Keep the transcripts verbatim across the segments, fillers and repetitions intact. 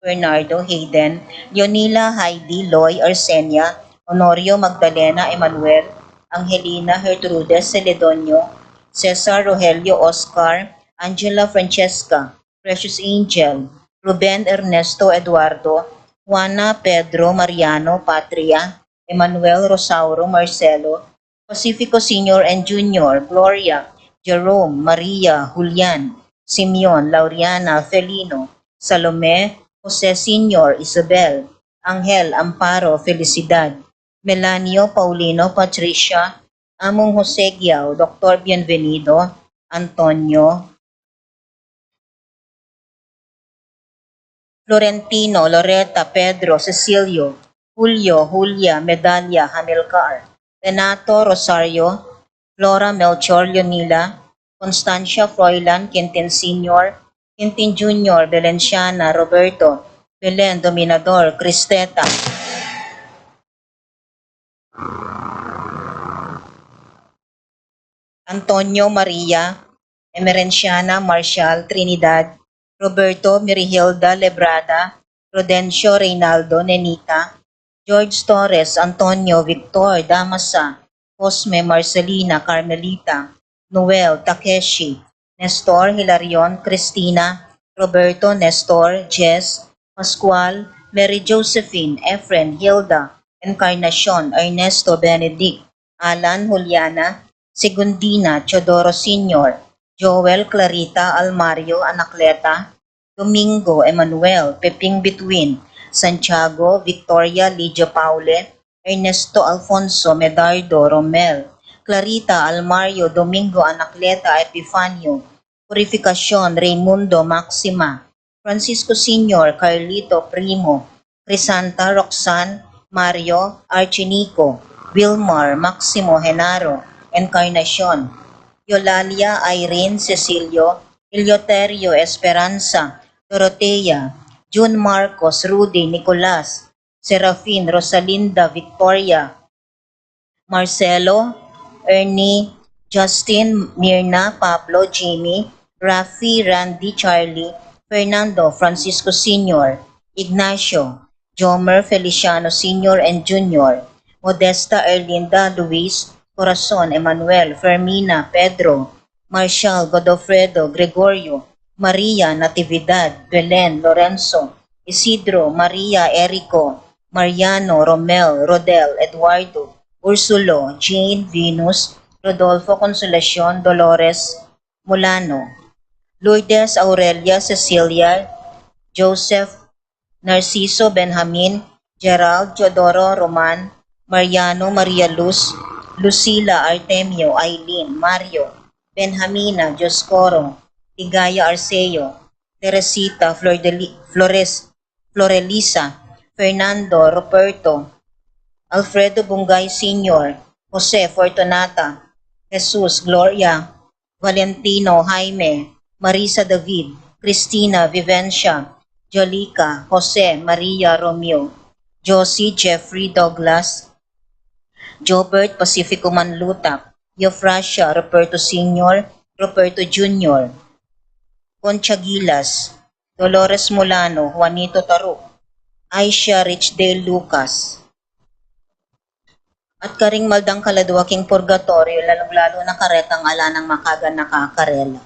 Bernardo, Hayden, Leonila, Heidi, Loy, Arsenia, Honorio, Magdalena, Emmanuel, Angelina, Gertrude, Celedonio, Cesar, Rogelio, Oscar, Angela, Francesca, Precious Angel, Ruben, Ernesto, Eduardo, Juana, Pedro, Mariano, Patria, Emmanuel, Rosauro, Marcelo, Pacifico Senior and Junior, Gloria, Jerome, Maria, Julian, Simeon, Lauriana, Felino, Salome, Jose Senior, Isabel, Angel, Amparo, Felicidad, Melanio, Paulino, Patricia, Among Jose Giao, Doktor Bienvenido, Antonio, Florentino, Loreta, Pedro, Cecilio, Julio, Julia, Medalia, Hamilcar, Renato, Rosario, Flora, Melchor, Leonila, Constancia, Froilan, Quintin Senior, Quintin Junior, Belenciana, Roberto, Belen, Dominador, Cristeta, Antonio, Maria, Emerenciana, Marshall, Trinidad, Roberto, Mirihilda, Lebrada, Rodencio, Reynaldo, Nenita, George, Torres, Antonio, Victor, Damasa, Cosme, Marcelina, Carmelita, Noel, Takeshi, Nestor, Hilarion, Cristina, Roberto, Nestor, Jess, Pascual, Mary Josephine, Efren, Hilda, Encarnacion, Ernesto, Benedict, Alan, Juliana, Segundina, Teodoro Senior, Joel, Clarita, Almario, Anacleta, Domingo, Emmanuel, Peping Bituin, Santiago, Victoria, Lydia Paule, Ernesto, Alfonso, Medardo, Romel, Clarita, Almario, Domingo, Anacleta, Epifanio, Purificacion, Raymundo, Maxima, Francisco Senior, Carlito, Primo, Crisanta, Roxanne, Mario, Archinico, Wilmar, Maximo, Genaro, Encarnacion, Eulalia, Irene, Cecilio, Eleuterio, Esperanza, Dorotea, Jun, Marcos, Rudy, Nicolas, Serafin, Rosalinda, Victoria, Marcelo, Ernie, Justin, Mirna, Pablo, Jimmy, Rafi, Randy, Charlie, Fernando, Francisco Senior, Ignacio, Jomer, Feliciano Senior and Junior, Modesta, Erlinda, Luis, Corazon, Emmanuel, Fermina, Pedro, Marshall, Godofredo, Gregorio, Maria, Natividad, Belen, Lorenzo, Isidro, Maria, Erico, Mariano, Romel, Rodel, Eduardo, Ursulo, Jane, Venus, Rodolfo, Consolacion, Dolores, Mulano, Lourdes, Aurelia, Cecilia, Joseph, Narciso, Benjamin, Gerald, Teodoro, Roman, Mariano, Maria Luz, Lucila, Artemio, Aileen, Mario, Benjamina, Dioscoro, Ligaya, Arceo, Teresita, Flor de Li-, Flores, Florelisa, Fernando, Ruperto, Alfredo Bungay Senior, Jose, Fortunata, Jesus, Gloria, Valentino, Jaime, Marisa, David, Cristina, Vivencia, Jolica, Jose, Maria, Romeo, Josie, Jeffrey, Douglas, Jobert, Pacifico Manlutap, Eufrasia, Ruperto Senior, Ruperto Junior, Concha Gilas, Dolores Mulano, Juanito Taruk, Aisha, Rich Dale, Lucas. At karing maldang kaladua king purgatorio, lalung-lalu na karetang ala nang makaganaka karela.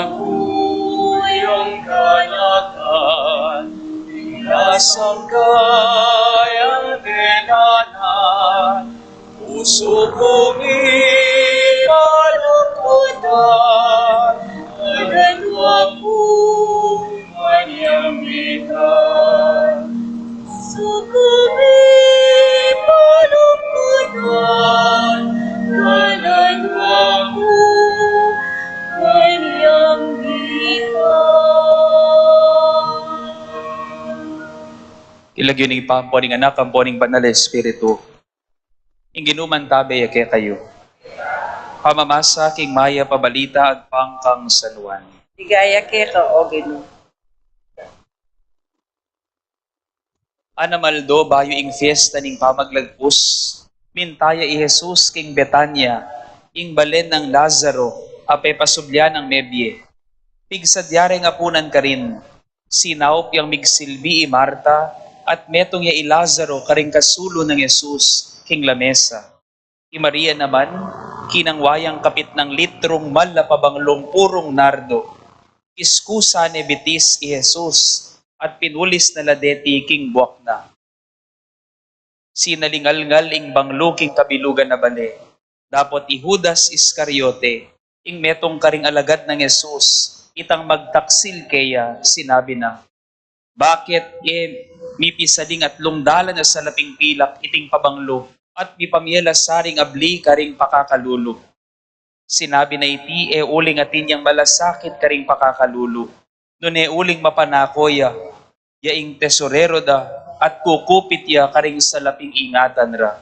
Kuyang kanakan, lasang kayang denanan, pusu ku mipalukutan, kanan wa ku manyamitan. Pusu ku mipalukutan, kanan wa ku manyamitan. King lagyu ning Ibpa, ampo ning Anak, ampo ning Banal a Espiritu. Ing Ginu mantabe ya kekayu. Pamamasa king Mayap a Balita agpang kang San Juan. Ligaya keka, O Ginu. Anam aldo bayu ing fiesta ning Pamaglagpus, minta ya i Jesus king Betania, ing balen nang Lazaro a pepasubli nang mebie. Pigsadya reng apunan karin, sinaup yang migsilbi i Marta, at metung ya i Lazaro karing kasulu nang Jesus king lamesa. I Maria naman, kinangwa yang kapitnang litrung mal a pabanglung purung nardo. Iskusa ne bitis i Jesus, at pinulis na la deti king buak na. Sinalingalngal ing banglu king kabilugan a bale, dapot i Judas Iscariote, ing metung karing alagad nang Jesus, itang magtaksil keya, sinabi na, "Bakit e mipisading atlung dalan a salaping pilak iting pabanglu, at mipamie la saring abli karing pakakalulu?" Sinabi na iti e uling atin yang malasakit karing pakakalulu, nune uling mapanako ya, ya ing tesorero da, at kukupit ya karing salaping ingatan ra.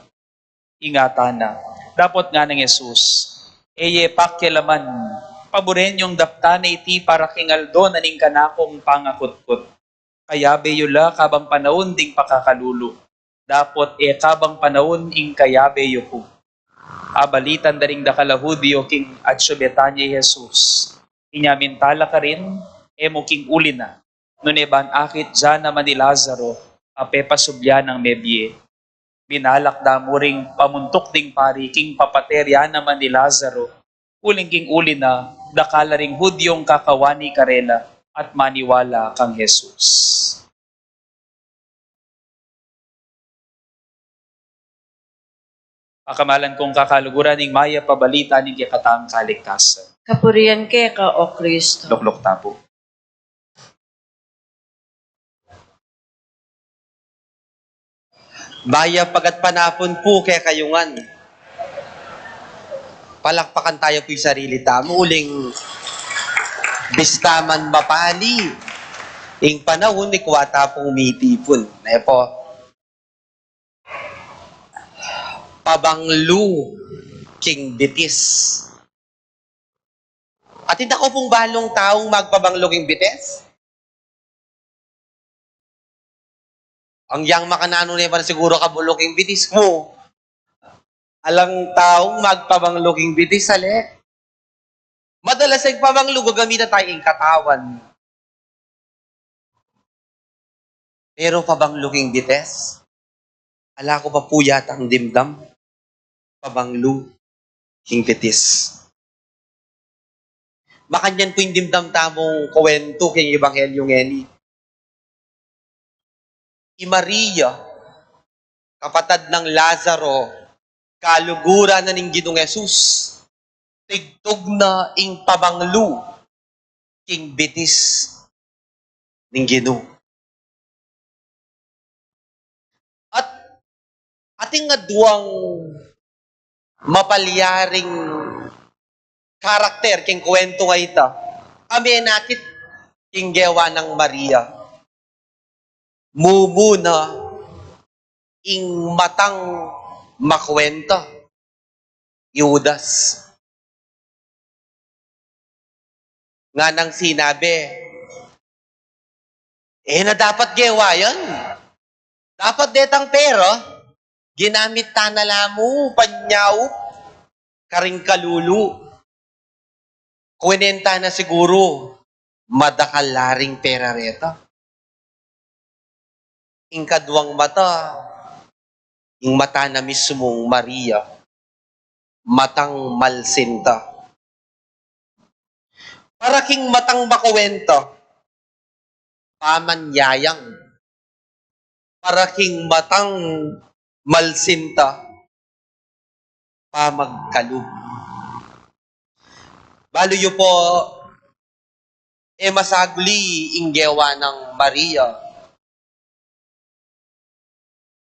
Ingatan na. Dapot ngana nang Jesus, "E ye pakialaman, paburen yung daptan na iti para king aldo na ning kanakung pangakutkut. Kayabe yu la kabang panaun ding pakakalulu, dapot e kabang panaun ing kayabe yu ku." Abalitan da ring dakal a Judio king atsu Betania i Jesus. Inya minta la karin, "E mu king uli na, nune ban akit ya naman i Lazaro a pepasubli nang mebie." Binalak da mu ring pamuntuk ding pari king papate ya naman i Lazaro, uling king uli na, dakal la ring Judiong kakawani karela at maniwala kang Jesus. Pakamalan kung kakaluguran, ing Mayap a Balita ning kekatang kaligtasan. Kapurian keka, O Kristo. Lukluk ta pu. Mayap a gatpanapun pu kekayu ngan. Palakpakan taya pu ing sarili tamu uling bista man mapali ing panaun, ikwa ta pung mitipun. Ne pu? Pabanglu king bitis. Atin da ku pung balung taung magpabanglu king bitis? Ang yang makananu ne pa na siguru kabulu king bitis mu. Alang taung magpabanglu king bitis, ale? Madalas ing pabanglu, gagamitan taya ing katawan. Pero pabanglu king bitis, ala ku pa pu yatang dimdam pabanglu king bitis. Makanyan pu ing dimdam tamung kuwentu king Ebanghelyo ngeni. I Maria, kapatad nang Lazaro, kaluguran na ning Ginung Jesus, tigtug na ing pabanglu king bitis ning Ginu. At atin nga duang mapalyaring karakter king kuwentu nga ita, kami nakit king gewa nang Maria. Mumuna ing matang makuwenta, i Judas. Nganang sinabi, e na dapat gewa yan. Dapat detang pera, ginamit ta na la mu panyaup karing kalulu. Kuwenen ta na siguru madakal la ring pera reta. Ing kaduang mata, ing mata na mismung Maria, matang malsinta. Para king matang makuwenta, pamanyayang. Para king matang malsinta, pamagkalub. Balu yu po, e masaguli ing gewa nang Maria.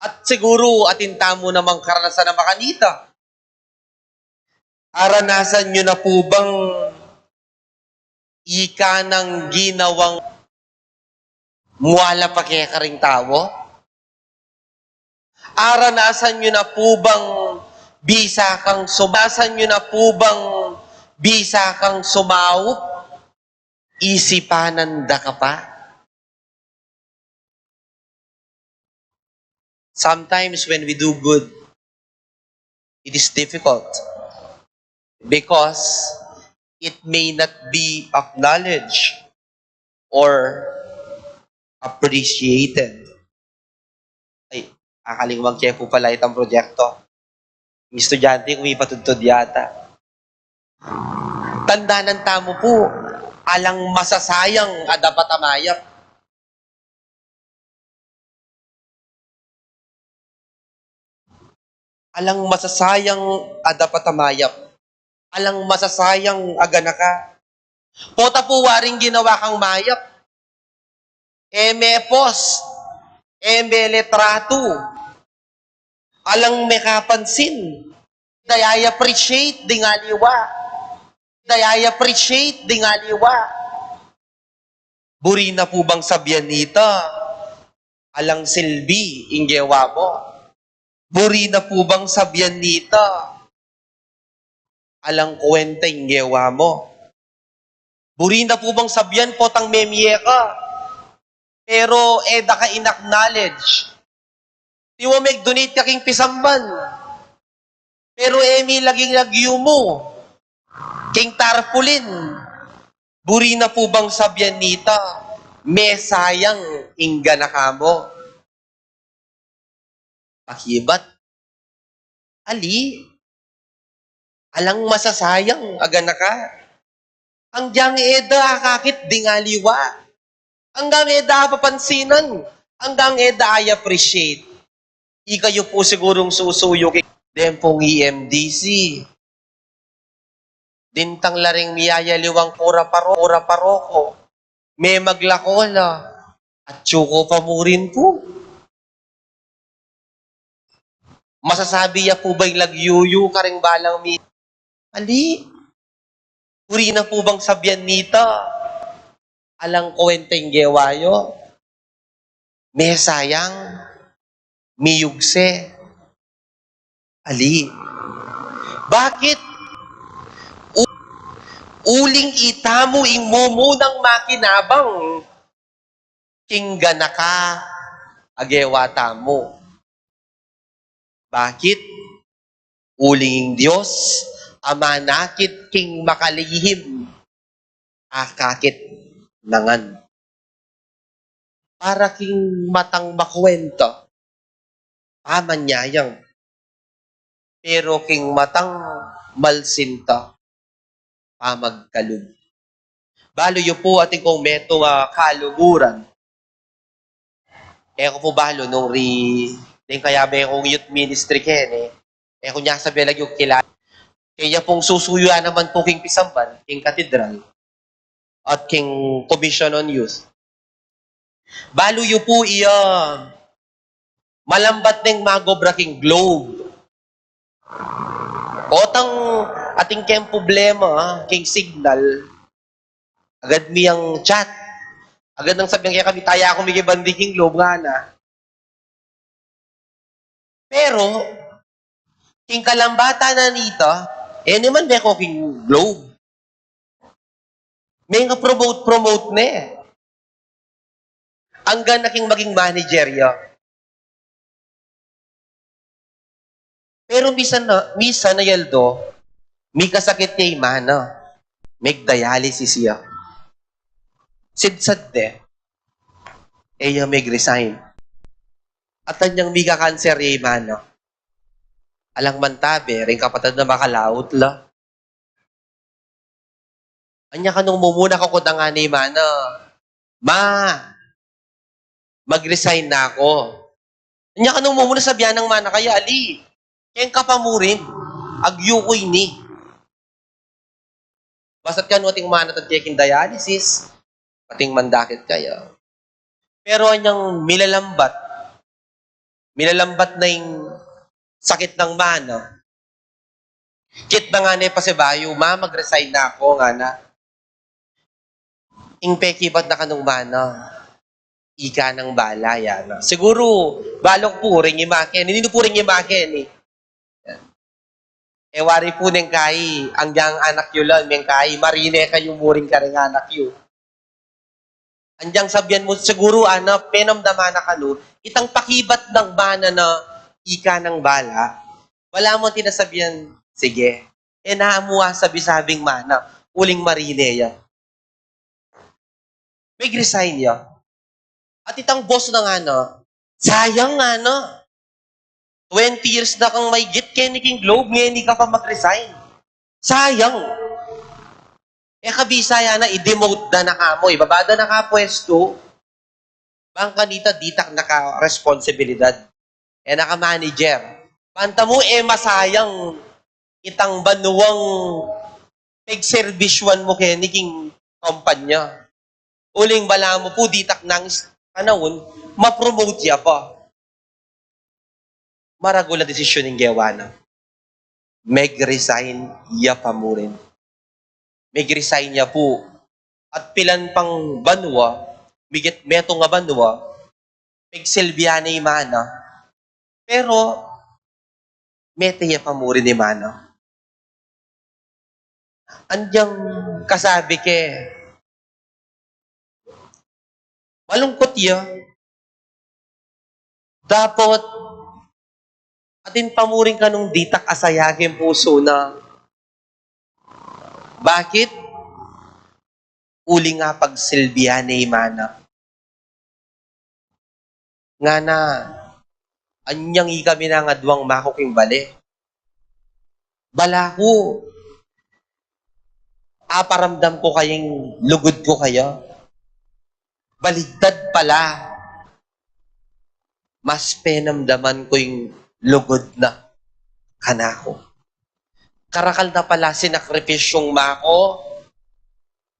At siguru atin tamu namang karanasan a makanita. Aranasan yu na pu bang ika nang ginawang muala pa kekaring tau? Aranasan yu na pu bang bisa kang sum-, aranasan yu na pu bang bisa kang sumaup? Isipanan da ka pa? Sometimes when we do good, it is difficult because it may not be acknowledged or appreciated. Ay, akalingwan ke pu pala itang proyekto. Ing estudyante ku mipatudtud yata. Tandanan tamu pu, alang masasayang a dapat a mayap. Alang masasayang a dapat a mayap. Alang masasayang a ganaka. Pota pu waring ginawa kang mayap. E mepos, e melitratu, alang mekapansin, da ya i-appreciate ding aliwa. Da ya i-appreciate ding aliwa. Buri na pu bang sabian nita, alang silbi ing gewa mu? Buri na pu bang sabian nita, alang kuwenta ing gewa mu? Buri na pu bang sabian potang memie ka, pero e da ka in-acknowledge? Tiwa, meg-donate ka king pisamban, pero e milagyu ing lagyu mu king tarpaulin. Buri na pu bang sabian nita, mesayang ing ganaka mu? Pakibat. Ali, alang masasayang a ganaka. Anggang e da akakit ding aliwa. Anggang e da apapansinan. Anggang e da i-appreciate. Ikayu pu sigurung susuyu king dempong E M D C. Dintang la ring miyayaliwang kura paro-, kura paroko. Memaglako la. Atyu ko pa mu rin pu. Masasabi ya pu ba ing lagyu yu karing balang mi-, ali? Buri na pu bang sabian nita, alang kuwenta ing gewa yu? Mesayang, miyugse. Ali. Bakit? U-, uling itamu ing mumunang makinabang king ganaka a gewa tamu. Bakit? Uling ing Dios a manakit king makalihim akakit na ngan. Para king matang makuwenta, pamanyayang. Pero king matang malsinta, pamagkalub. Balu yu pu, atin kung metung a kaluguran. E ku pu balu nung ri, deng kayabe kung youth ministry keni, e ku ne sabi lagyu kilala. Kaya pung susuyu ya naman pu king pisamban, king katedral, at king Commission on Youth. Balu yu pu iya, malambat neng magobra king Globe. Potang atin keng problema king signal, agad mi yang chat. Agad nang sabian kekami, taya ku mikibandi king Globe, ngana. Pero king kalambatan na nita, e ne man meko king Globe. Menga-promote-promote ne. Anggang na king maging manager ya. Pero misan na, misan a aldo, mikasakit ya i mana. Meg-dialysis ya. Sidsad de, e ya meg-resign. At anyang mika-cancer ya i mana. Alang mantabe, ring kapatad na makalaut la. Anya kanung mumuna, kakutang ngana i mana, "Ma, mag-resign na ku." Anya kanung mumuna, sabian nang mana kaya, "Ali, keng kapamurin, agyu ku ini." Basta't kanu ating mana tagke king dialysis, ating mandakit kaya. Pero anyang milalambat, milalambat na ing sakit nang mana. Kitna ngana pasibayu, "Ma, mag-resign na ku," ngana. Ing pekibat na kanung mana, "Ika nang bala, yana." Siguru, balu ku pu ring ima keni, ninu pu ring ima keni. E wari pu neng kai, anggiyang anak yu la, meng kai, marine kayu mu rin karing anak yu. Anggiyang sabian mu, siguru, ana, penamdaman na kanu, itang pakibat nang mana na, "Ika nang bala." Bala mu atin a sabian, "Sige." E na mu asabi-sabing mana, uling marine ya. Mag-resign ya. At itang boss na ngana, "Sayang ngana. Twenty years na kang maigit keni king Globe, ngeni ka pa mag-resign. Sayang." E kabisa ya na, i-demote da na ka mu, ibaba da na ka pwestu. Bang kanita, ditak na ka responsibilidad. E na ka manager. Panta mu, e masayang itang banuang pegserbisyuan mu keni king kumpanya. Uling bala mu pu ditak nang is-, panaun, ma-promote ya pa. Maragul a desisyon ing gewa na. Mag-resign ya pa mu rin. Mag-resign ya pu. At pilan pang banua, migit metung a banua, pegsilbian ne i mana. Pero, mete ya pa mu rin i mana. Anggiyang kasabi ke, malungkut ya. Dapot, atin pa mu rin kanung ditak a saya king pusu na. Bakit? Uling apagsilbian ne i mana. Ngana, anyang ikami na nga duang maku king bale. Bala ku, aparamdam ku kayang lugud ku kaya. Baligtad pala. Mas penamdaman ku ing lugud na kanaku. Karakal na pala sinakripisyung maku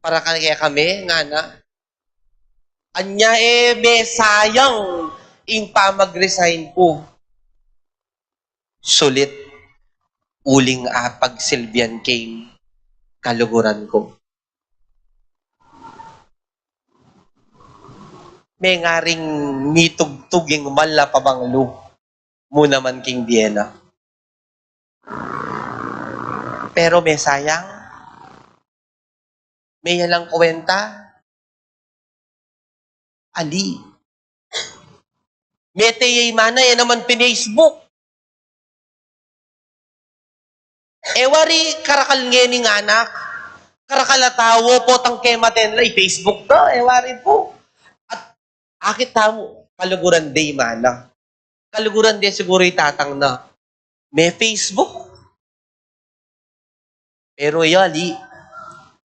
para kekami, ngana. Anya e mesayang ing pamag-resign ku. Sulit uling apagsilbian ke ing kaluguran ku. Mengaring mitugtug ing mal a pabanglu mu naman king bie na. Pero mesayang, meyalang kuwenta, ali. Mete ya i mana, e naman pin-Facebook. E wari karakal ngening anak, karakal a tau, potang kematen la, i-Facebook da, e wari pu. At akit tamu, kaluguran de i mana. Kaluguran de siguru i tatang na me-Facebook. Pero iya, ali.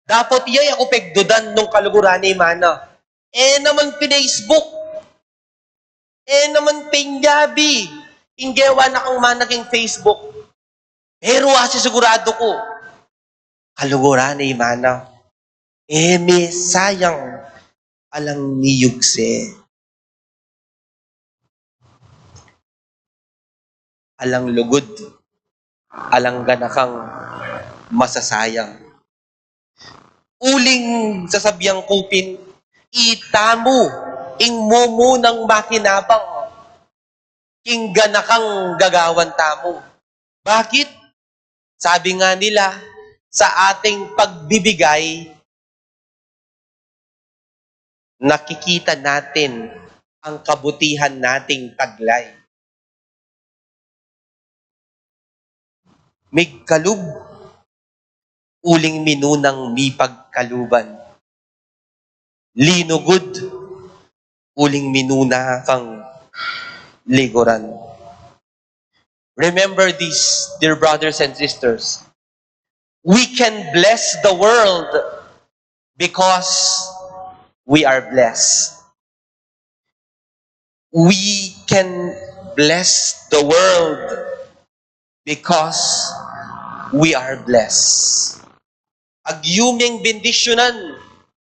Dapot iya, e ku pegdudan nung kaluguran ne i mana. E naman pin-Facebook. E naman pin-yabi ing gewa na kang mana king Facebook. Pero asisiguradu ku, kaluguran ne i mana. E mesayang alang niyugse. Alang lugud, alang ganakang masasayang. Uling sasabian ku pin, itamu ing mumunang makinabang king ganakang gagawan tamu. Bakit? Sabi nga nila, sa ating pagbibigay, nakikita natin ang kabutihan nating taglay. Migkalub, uling minunang mipagkaluban. Linugud, uling minuna kang liguran. Remember this, dear brothers and sisters. We can bless the world because we are blessed. We can bless the world because we are blessed. Agyumeng bendisyunan,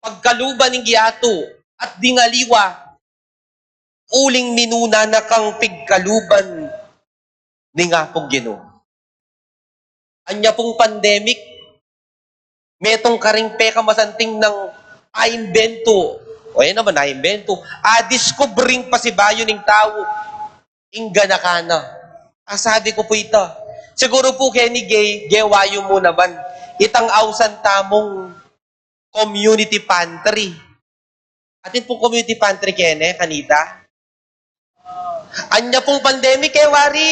pagkaluban ning yatu at ding aliwa, uling minuna na kang pigkaluban ning Apung Ginu. Anya pung pandemic, metung karing pekamasanting nang aimbento. O, yan naman, aimbento. Adiskubre ning pasibayu ning tau, ing ganaka na. Asabi ku pu ita, siguru pu keni ge-, gewa yu mu naman itang ausan tamung community pantry. Atin pung community pantry keni, kanita. Anya pung pandemic, e wari,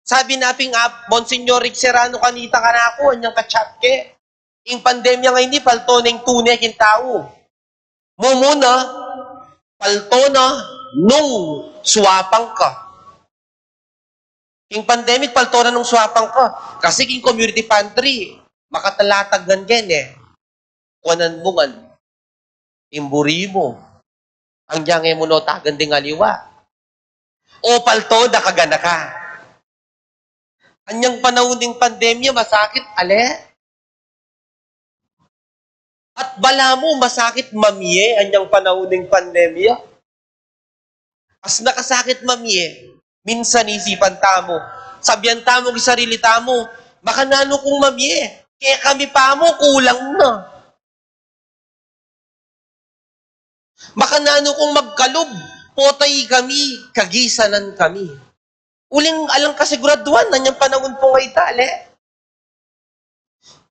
sabi na pin, ah, Monsignor Rick Serrano kanita kanaku, anyang ka-chat ke, ing pandemya ngeni, palto na ing tune king tau. Mumuna, palto na nung suwapang ka. King pandemic, palto na nung suwapang ka. Kasi king community pantry, makatalatagan keni. Kuanan mu ngan, imburi mu, anggyang e mu no tagan ding aliwa. O palto da kaganaka. Anyang panaun ning pandemya, masakit, ale? At balamu, masakit mamie anyang panaun ning pandemya. As nakasakit mamie, minsan isipan tamu, sabian tamu king sarili tamu, makananu kung mamie, kekami pamu kulang na. Makananu kung magkalub, pota ikami, kagisanan kami. Uling alang kasiguraduan, anyang panaun pung ita, ale?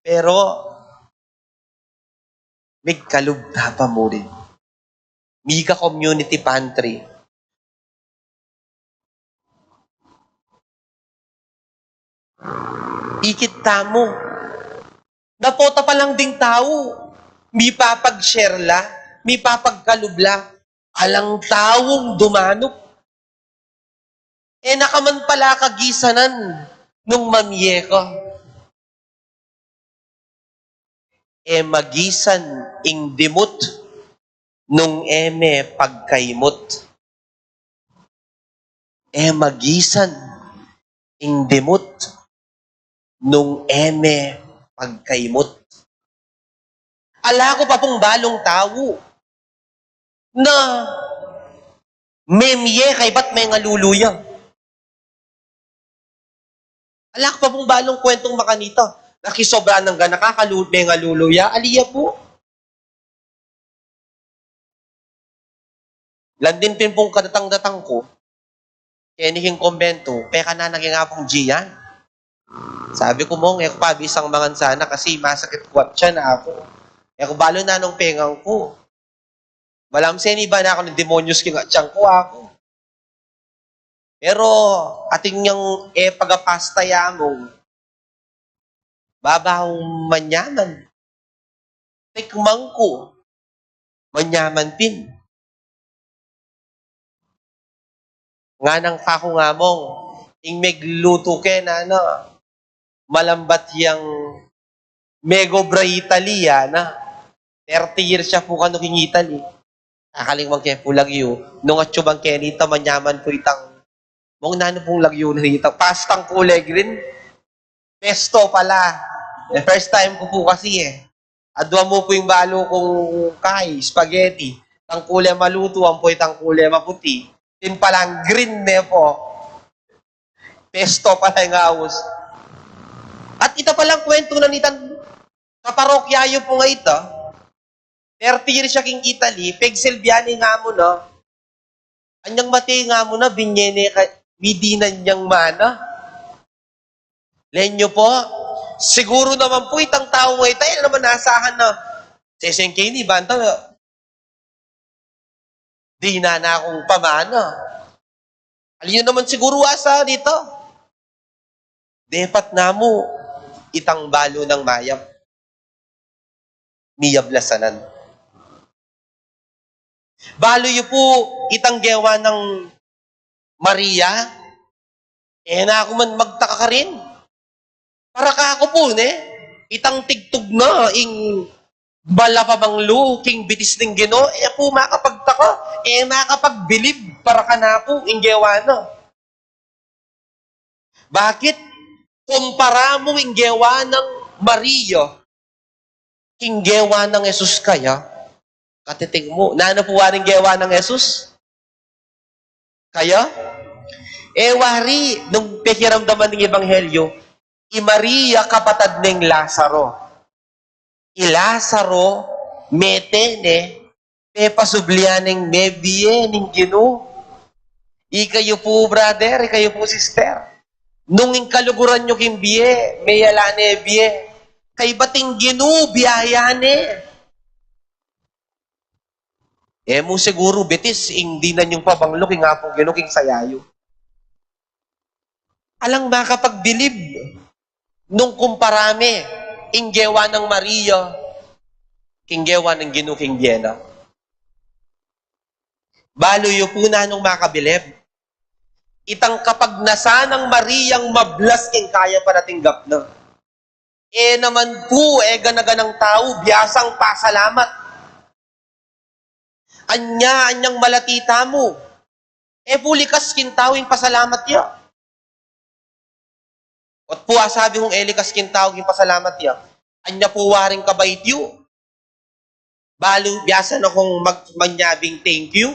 Pero, migkalub ta pa murin. Mika community pantry. Ikit tamu. Napota pa lang ding tau, mipapag-share la, mipapagkalub la, alang taung dumanup. E na ka man pala kagisanan nung mamie ka. E magisan ing dimut nung e me pagkaimut. E magisan ing dimut nung e me pagkaimut. Ala ku pa pung balung tau na memie kaybat mengalulu ya. Ala ku pa pung balung kwentung makanita, nakisobra nang ganaka, kalu-, mengalulu ya, ali ya pu. Landin pin pung kadatang-datang ku keni king kumbento, pekana na king Apung Gian. Sabi ku, Mong, e ku pa bisang mangan sana kasi masakit ku atyan aku. E ku balu nanung pengan ku. Balamu seniba na ku ning demonyos king atyan ku, aku. Pero atin yang e pagapasta ya, Mong, babahung manyaman. Tikman ku, manyaman pin. Nganang kaku nga, Mong, ing meglutu ke na, na, malambat yang megobra Italy, a, na. Thirty years ya pu kanu king Italy. Akalingwan ke pu lagyu, nung atsu bang kenita, manyaman pu itang, Mong, nanu pung lagyu na nita? Pastang kule green? Pesto pala. E, first time ku pu kasi, e. Adwa mu pu ing balu kung kai, spaghetti. Tangkule malutu, ampo i tangkule maputi. Tin palang green ne pu. Pesto pala ing aus. At ita palang kwentu na nitang kaparokya yu pu nga ita, thirty years ya king Italy, pegsilbian ne ing amu na. Anyang mate ing amu na, binye ne ka, midinan yang mana. Lenyu pu, siguru naman pu itang tau nga ita, e na naman asahan na seseng keni, banta dinan na kung pamana. Ali yu naman siguru asa dita. Depat namu itang balu nang mayap. Miyablasanan. Balu yu pu itang gewa nang Maria, e na ku man magtaka karin. Para kaku pu ne, itang tigtug na ing Malapamanglu king bitis ning Ginu, e pu makapagtaka, e makapagbilib para kanaku ing gewa na. Bakit? Kumpara mu ing gewa nang Maria king gewa nang Jesus kaya, katiting mu, nanu pu waring gewa nang Jesus kaya? E wari, nung pekiramdaman ning Ebanghelyo, i Maria kapatad neng Lazaro. I Lazaro, mete ne, pepasublian neng mebie ning Ginu. Ikayu pu, brother, ikayu pu, sister. Nung ing kaluguran yu king bie, meyala ne bie. Kaybat ing Ginu, biayan ne. E mu siguru bitis ing dinan yung pamanglu king Apung Ginu king sayayu. Alang makapagbilib nung kumpara me ing gewa nang Maria king gewa nang Ginu king bie na. Balu yu pu nanung makabilib. Itang kapagnasan nang Mariang mablas king kaya panatinggap na. E naman pu, e gana-ganang tau biasang pasalamat. Anya, anyang malati tamu, e pu likas king tau ing pasalamat ya. Ot pu, a sabi kung e likas king tau ing pasalamat ya, anya pu waring kabait yu? Balu, biasa na kung mag-, manyabing thank you.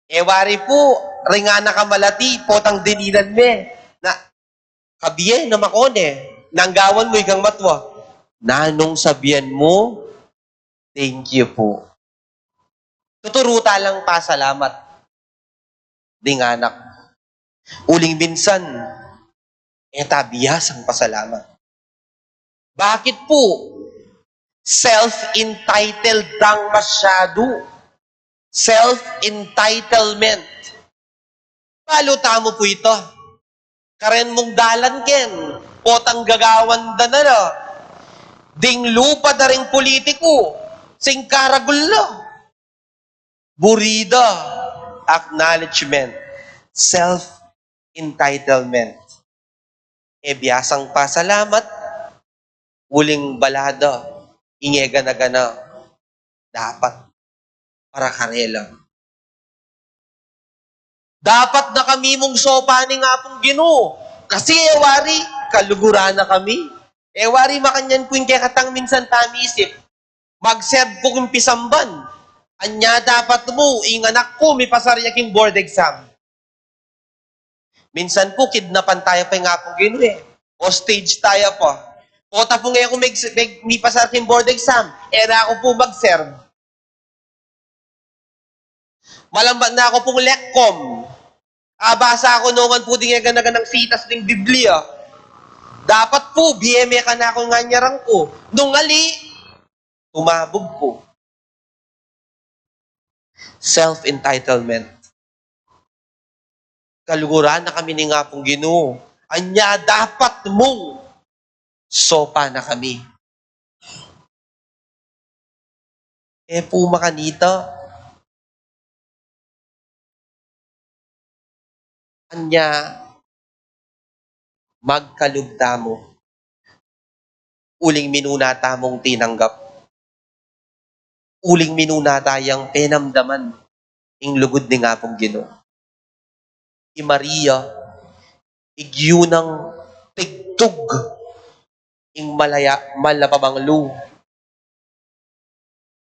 E wari pu, ring anak a malati, potang dininan me na, kabie na makone, nang gawan mu ikang matwa, nanung sabian mu, "Thank you pu." Tuturu ta lang pasalamat ding anak. Uling minsan, e ta biasang pasalamat. Bakit pu? Self-entitled tang masyadu. Self-entitlement. Balu tamu pu ita. Karen mung dalan ken, potang gagawan da na la. Ding lupa da ring pulitiku, singkaragul la. Buri da, acknowledgement, self-entitlement. E biasang pasalamat, uling bala da ing e gana-gana dapat para karela. Dapat na kami mung sopa ning Apung Ginu, kasi e wari kaluguran na kami. E wari makanyan ku ing kekatang minsan tamisip, mag-serve ku king pisamban. Anya dapat mu, ing anak ku, mipasar ya king board exam. Minsan pu, kidnapan taya pa ing Apung Ginu e. Hostage taya pa. Pota pung e ku meg-, meg-, mipasar king board exam, e na ku pu mag-serve. Malambat na ku pung lekkom. Abasa ku nungan pu ding e gana-ganang sitas ning Biblia. Dapat pu, bie me kanaku ing anyarang ku. Nung ali, tumabug pu. Self-entitlement. Kaluguran na kami ning Apung Ginu. Anya dapat mung sopa na kami. E pu makanita. Anya magkalub tamu. Uling minuna tamung tinanggap. Uling minuna tayang penamdaman ing lugud ning Apung Ginu. I Maria, igyu nang tigtug ing malaya-, malapamanglu.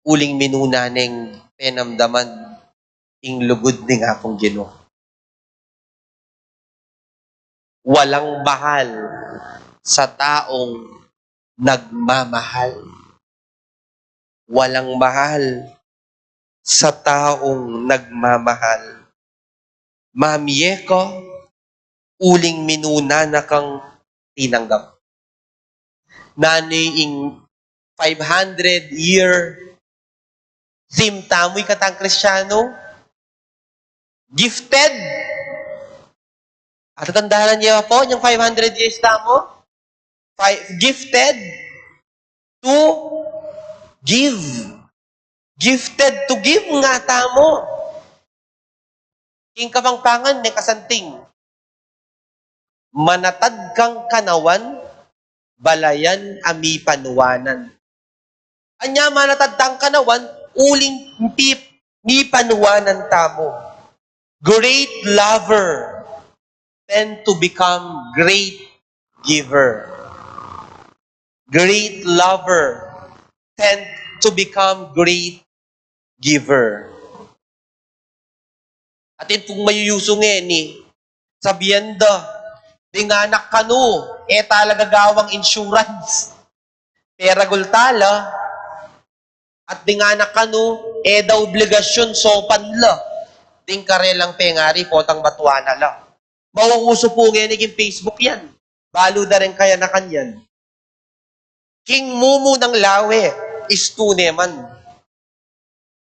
Uling minuna neng penamdaman ing lugud ning Apung Ginu. Walang mahal sa taong nagmamahal. Walang mahal sa taong nagmamahal. Mamie ka, uling minuna na kang tinanggap. Nanu ing five hundred year theme tamu, ikatang Kristiyanu? Gifted. At tatandanan ye pu yang five hundred years tamu? Five, gifted to give. Gifted to give nga tamu. King Kapampangan, mekasanting, manatad kang kanawan, balayan a mipanuanan. Anya manatad tang kanawan, uling mip-, mipanuanan tamu. Great lover tend to become great giver. Great lover tend to become great giver. Atin pung mayuyusu ngeni, sabian da, ding anak kanu, e talaga gawang insurance. Peragul tala, at ding anak kanu, e da obligasyun saupan la ding karelang pengari potang matua na la. Mauuso pu ngeni king Facebook yan. Balu da ring kayanakan yan. King mumunang lawe, istu ne man.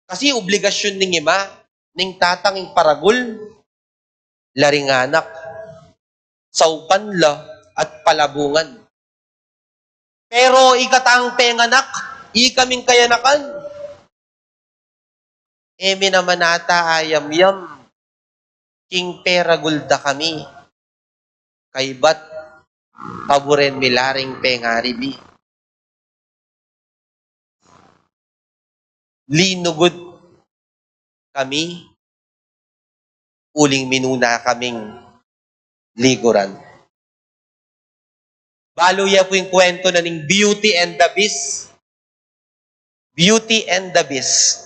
Kasi obligasyun ning ima, ning tatang ing paragul la ring anak, saupan la at palabungan. Pero ikatang penganak, ikaming kayanakan, e mi naman ata ayamyam king peragul da kami. Kaybat paburen mi la ring pengari mi. Linugud kami, uling minuna kaming liguran. Balu ye pu ing kwento na ning Beauty and the Beast. Beauty and the Beast.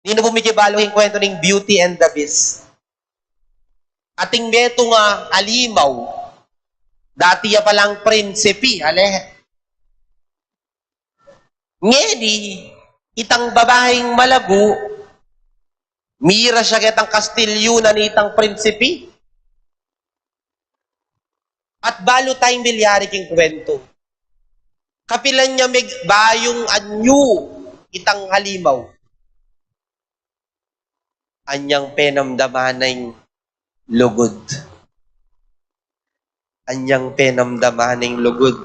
Ninu pu mikibalu ing kwento ning Beauty and the Beast? Ating metung a alimaw, dati ya palang prinsipi, ale. Ngeni, itang babaing malagu, mira siya ketang kastilyu na nitang prinsipi. At balu tayang milyari king kwento. Kapilan ya megbayung anyu itang alimaw. Anyang penamdaman na ing lugud. Anyang penamdaman na ing lugud.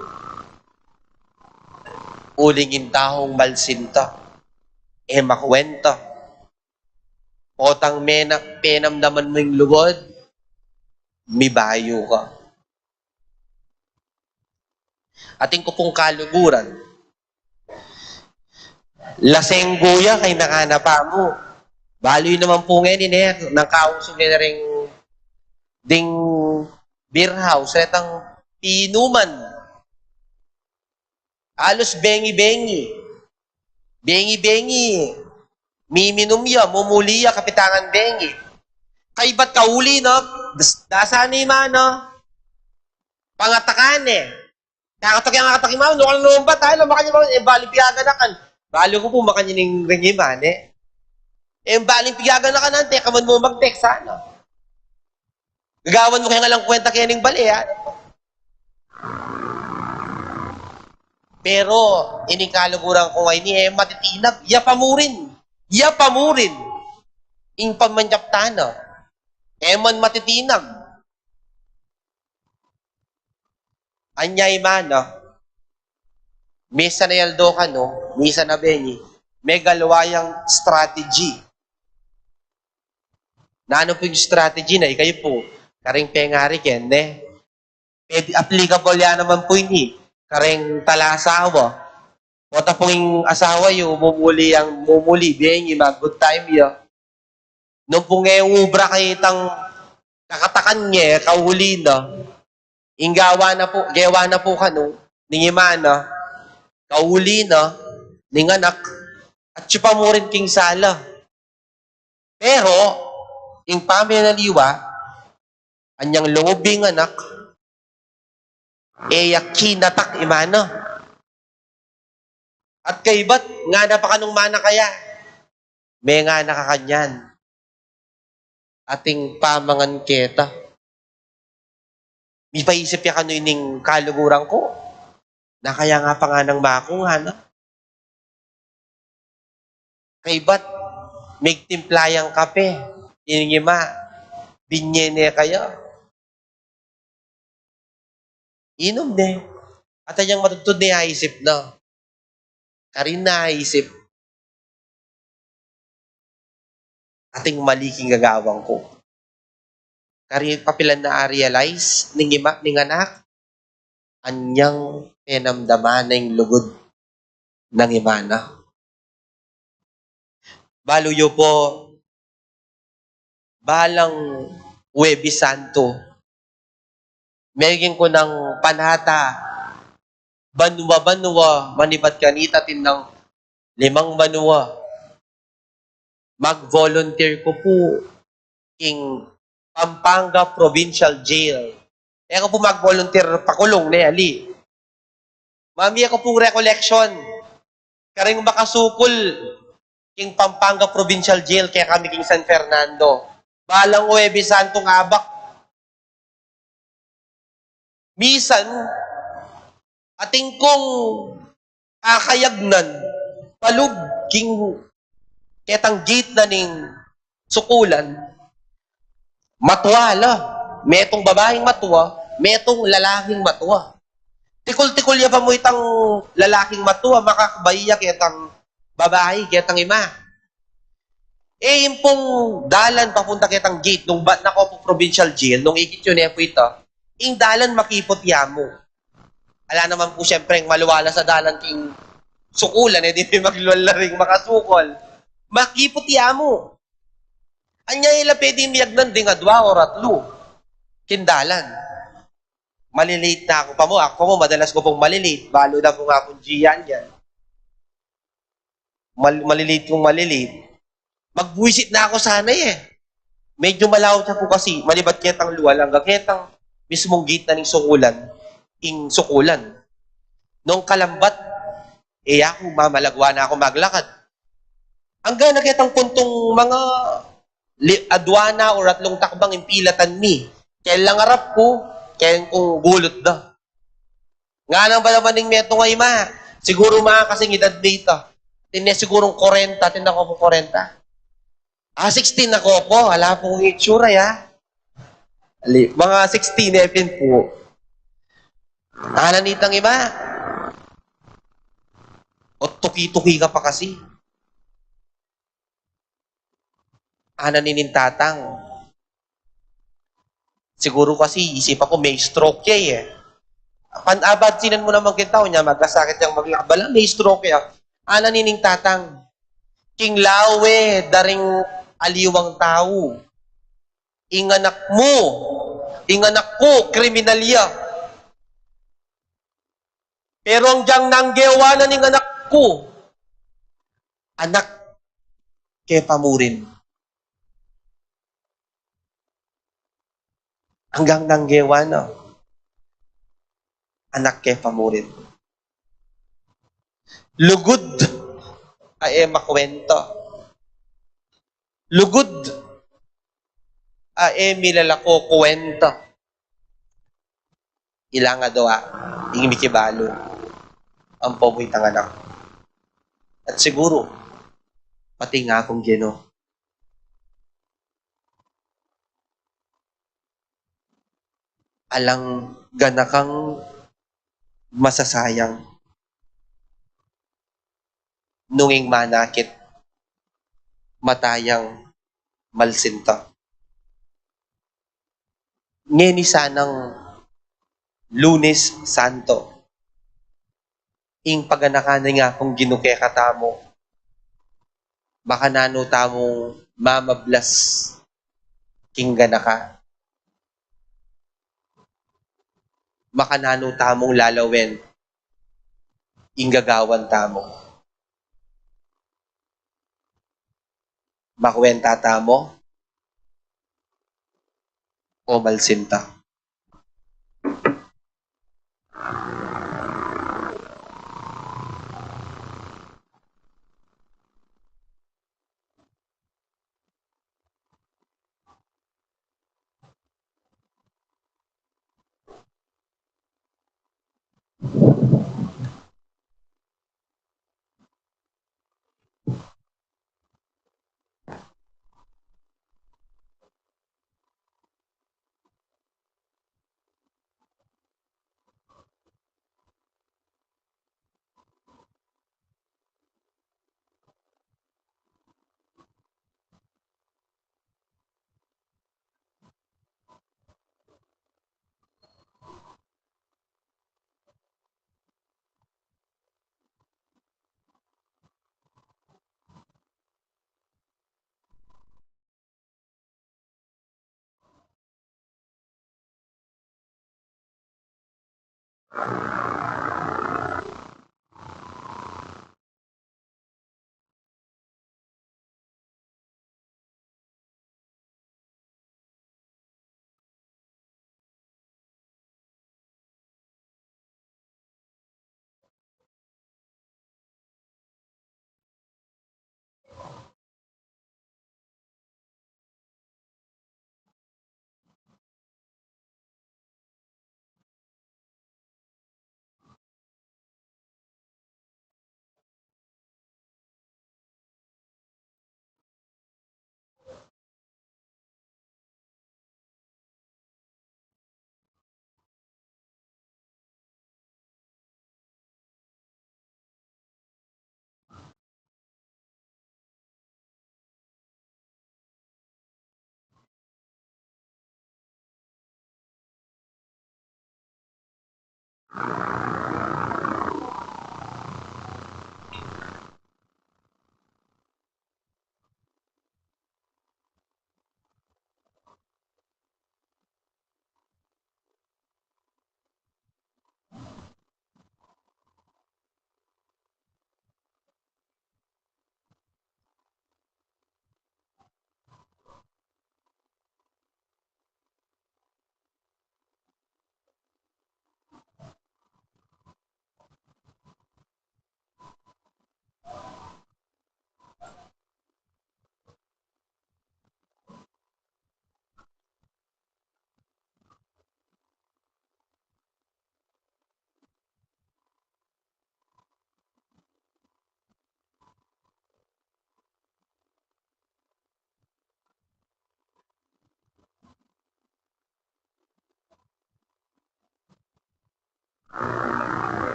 Uling ing taung malsinta, e makwenta. Potang mena-, penamdaman mu ing lugud, mibayu ka. Atin ku pung kaluguran. Lasenggo ya, kayna ka na pa mu. Balu yu naman pu ngeni, ne, nang kauso ngeni ring ding beer house, retang pinuman. Alus bengi-bengi. Bengi-bengi. Miminum ya, mumuli ya, kapitangan bengi. Kaybat kauli na, das-, dasa ni mana. Pangatakan e. Kakatok yang kakatok imam, nukal numbat, ay, lumakan yung mga, e, bali piyaganakan. Bali ku pu, makanyan ing ring iman, e. E, bali piyaganakan, ante, kaman mu mag-text, sana. Gagawan mu kaya nga lang kwenta kaya ning bali, ha? Pero, ining kaluguran ku ngeni, e, matitinag. Ya pa mu rin. Ya pa mu rin. Ing pamanyap tana. E man matitinag. Anya imana, misan a aldo kanu, misan a bengi, megalwa yang strategy. Nanu pu ing strategy na, ikayu pu, karing pengari ken, ne? Pwede, applicable ya naman pu ini, karing talasawa. Pota pung ing asawa yu, mumuli yang, mumuli, bengi, mag-good time ya. Nung pung e ubra kaytang kakatakan ne, kauli na. Ing gawa na pu, gewa na pu kanu, ning imana, kauli na, ning anak, at atyu pa mu rin king sala. Pero, ing pamaliwa, anyang lungub ing anak, e ya kinatak imana. At kaybat, ngana pa kanung mana kaya, mengana ka kanyan. Ating pamangan keta. Mipaisip ya kanu ining kaluguran ku. Na kaya nga pa nganang maku, ngana. Kaybat, migtimpla yang kape. Ining ima, binye ne kaya. Inum ne. At anyang matudtud ne aisip na. Karin na aisip. Ating mali king gagawan ku. Karin, kapilan na a-realize ning ima, ning anak, anyang penamdaman na ing lugud nang imana. Balu yu po, balang Huwebes Santo, meging ku nang panata, banua-banua, manibat kanita atin nang limang banua, mag-volunteer ku pu king Pampanga Provincial Jail. E ku pu mag-volunteer pakulung, ne, ali. Mami, e ku pung recollection karing makasukul king Pampanga Provincial Jail kekami king San Fernando. Balang Huwebes Santo, abak. Misan, atin kung kakayagnan, palub king ketang gate na ning sukulan, matua la. Metung babaing matua, metung lalaking matua. Tikul-tikul ya pa mu itang lalaking matua, makakabay ya ketang babai, ketang ima. E, ing pung dalan papunta ketang gate, nung bat na ko pu provincial jail, nung ikit yu ne pu ita, ing dalan makiput ya mu. Ala naman pu, siyempre, ing malualas a dalan king sukulan, e di maglual la ring makasukul. Makiput ya mu. Anya, e la pwedeng miyagnan ding adua o ratlu king dalan. Malilate na ku pa mu. Aku pa mu, madalas ku pung malilate. Balu da pu nga pung Gian yan. Mal-, malilate kung malilate. Magbuwisit na ku sana e. Medyo malawak ya pu kasi, manibat ketang lual, anggang ketang mismung gate na ning sukulan, ing sukulan. Nung kalambat, e, aku, mamalagwa na ku maglakad. Anggang na ketang puntung mga li-, adua na o ratlung takbang ing pilatan mi. Keng lang arap ku, keng kung gulut da. Ngana ba naman ning metung a ima? Siguru mga kasing edad mi ita. Atin ne sigurung kwarenta, atin na ku pu kwarenta. Ah, sixty na ku pu. Ala pu kung itsura ya. Ali, mga sixty ne pin pu. Ngana nitang ima, "O, tuki-tuki ka pa kasi." Ngana nining tatang, "Siguru kasi isipan ku me-stroke ya e." Pan-, abansinan mu naman king tau, nya magkasakit yang maglakad, bala me-stroke ya. Ngana nining tatang, "King lawe da ring aliwang tau, ing anak mu, ing anak ku, kriminal ya. Pero anggang nang gewa na ning anak ku, anak ke pa mu rin." Anggang nang gewa na, anak ke pa mu rin. Lugud a e makwenta. Lugud a e milalaku kwenta. Ila nga dua ing mikibalu, ampo mu itang anak. At siguru, pati ing Apung Ginu. Alang ganakang masasayang nung ing manakit, matayang malsinta. Ngeni sanang Lunes Santo, ing paganakan ning Apung Ginu kekatamu, makananu tamung mamablas king ganaka, makananu tamung lalawen ing gagawan tamu. Makwenta tamu o malsinta?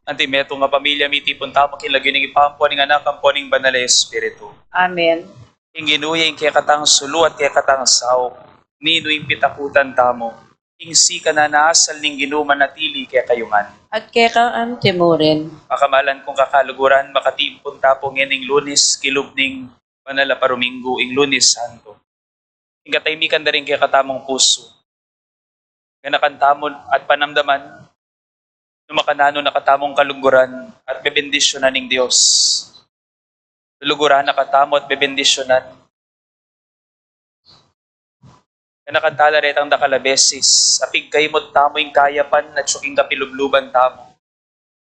Anti metung a pamilya, mitipun tamu king lagyu ning Ibpa, ampo ning Anak, ampo ning Banal a Espiritu. Amen. Ing Ginu ya ing kekatang sulu at kekatang saup, ninu ing pitakutan tamu, ing sikan a asal ning Ginu manatili kekayu ngan. At keka anti mu rin. Pakamalan kung kakaluguran, makatimpun tamu ngening Lunes, kilub ning banal a paruminggu, ing Lunes Santo. Ing katahimikan da ring kekatamung pusu. Ganakan tamu at panamdaman, nu makananu na katamung kaluguran at bebendisyunan ning Dios. Luluguran na katamu at bebendisyunan. Ganakan tala retang dakal a beses, apigkaimut tamu ing kayapan at suking kapilubluban tamu.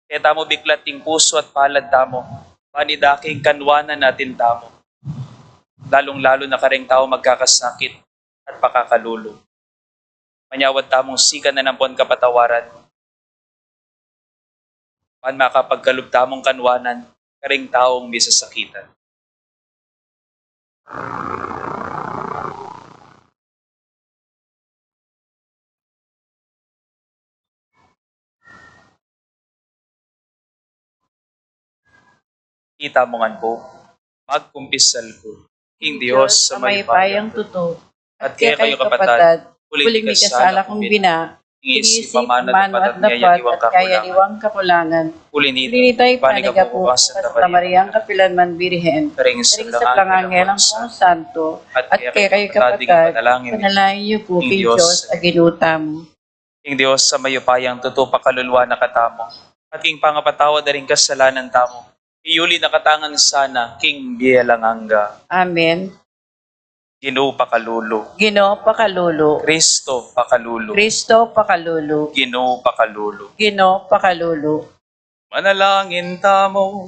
Kaya tamu biklat ing pusu at palad tamu, panidaki ing kanwanan atin tamu. Lalung-lalu na kareng tau magkakasakit at pakakalulu. Manyawad tamung sikan na nampon kapatawaran. Pan makapagkalub tamung kanwanan kareng taung misasakitan. Itamu ngan pu, magkumpisal ku king Dios a mayupayang tutu, at kekayu kapatad, uling mikasala kung bina, king isip, amanu at dapat, at kayaliwang kakulangan. Uli nita, ipanyawad ku pu king Mariang kapilanman Birhen, karing sablang anghel ampong santo, at kekayu kapatad, ipanalangin yu pu king Dios a Ginu tamu. Ing Dios a mayupayang tutu pakalulu na katamu, at king pangapatawad da ring kasalanan tamu, iyuli na katamu ngan sana king bie alang angga. Amen. Ginu pakalulu. Ginu pakalulu. Kristo pakalulu. Kristo pakalulu. Ginu pakalulu. Ginu pakalulu. Manalangin tamu.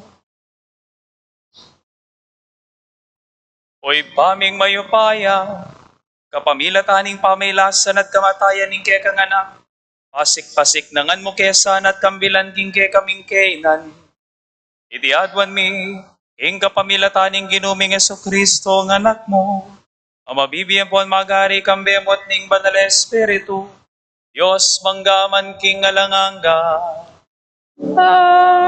O Ibpa ming mayupaya, kapamilatan ning pamailasan at kamatayan ning kekang Anak, pasik-pasik na ngan mu ke sana at kambilan king kekaming kainan. Iti aduan mi, king kapamilatan ning Ginu ming Jesucristo, ing Anak mu, a mabibie ampon magari kambe mu at ning Banal a Espiritu, Dios mangga man king alang angga. Amen.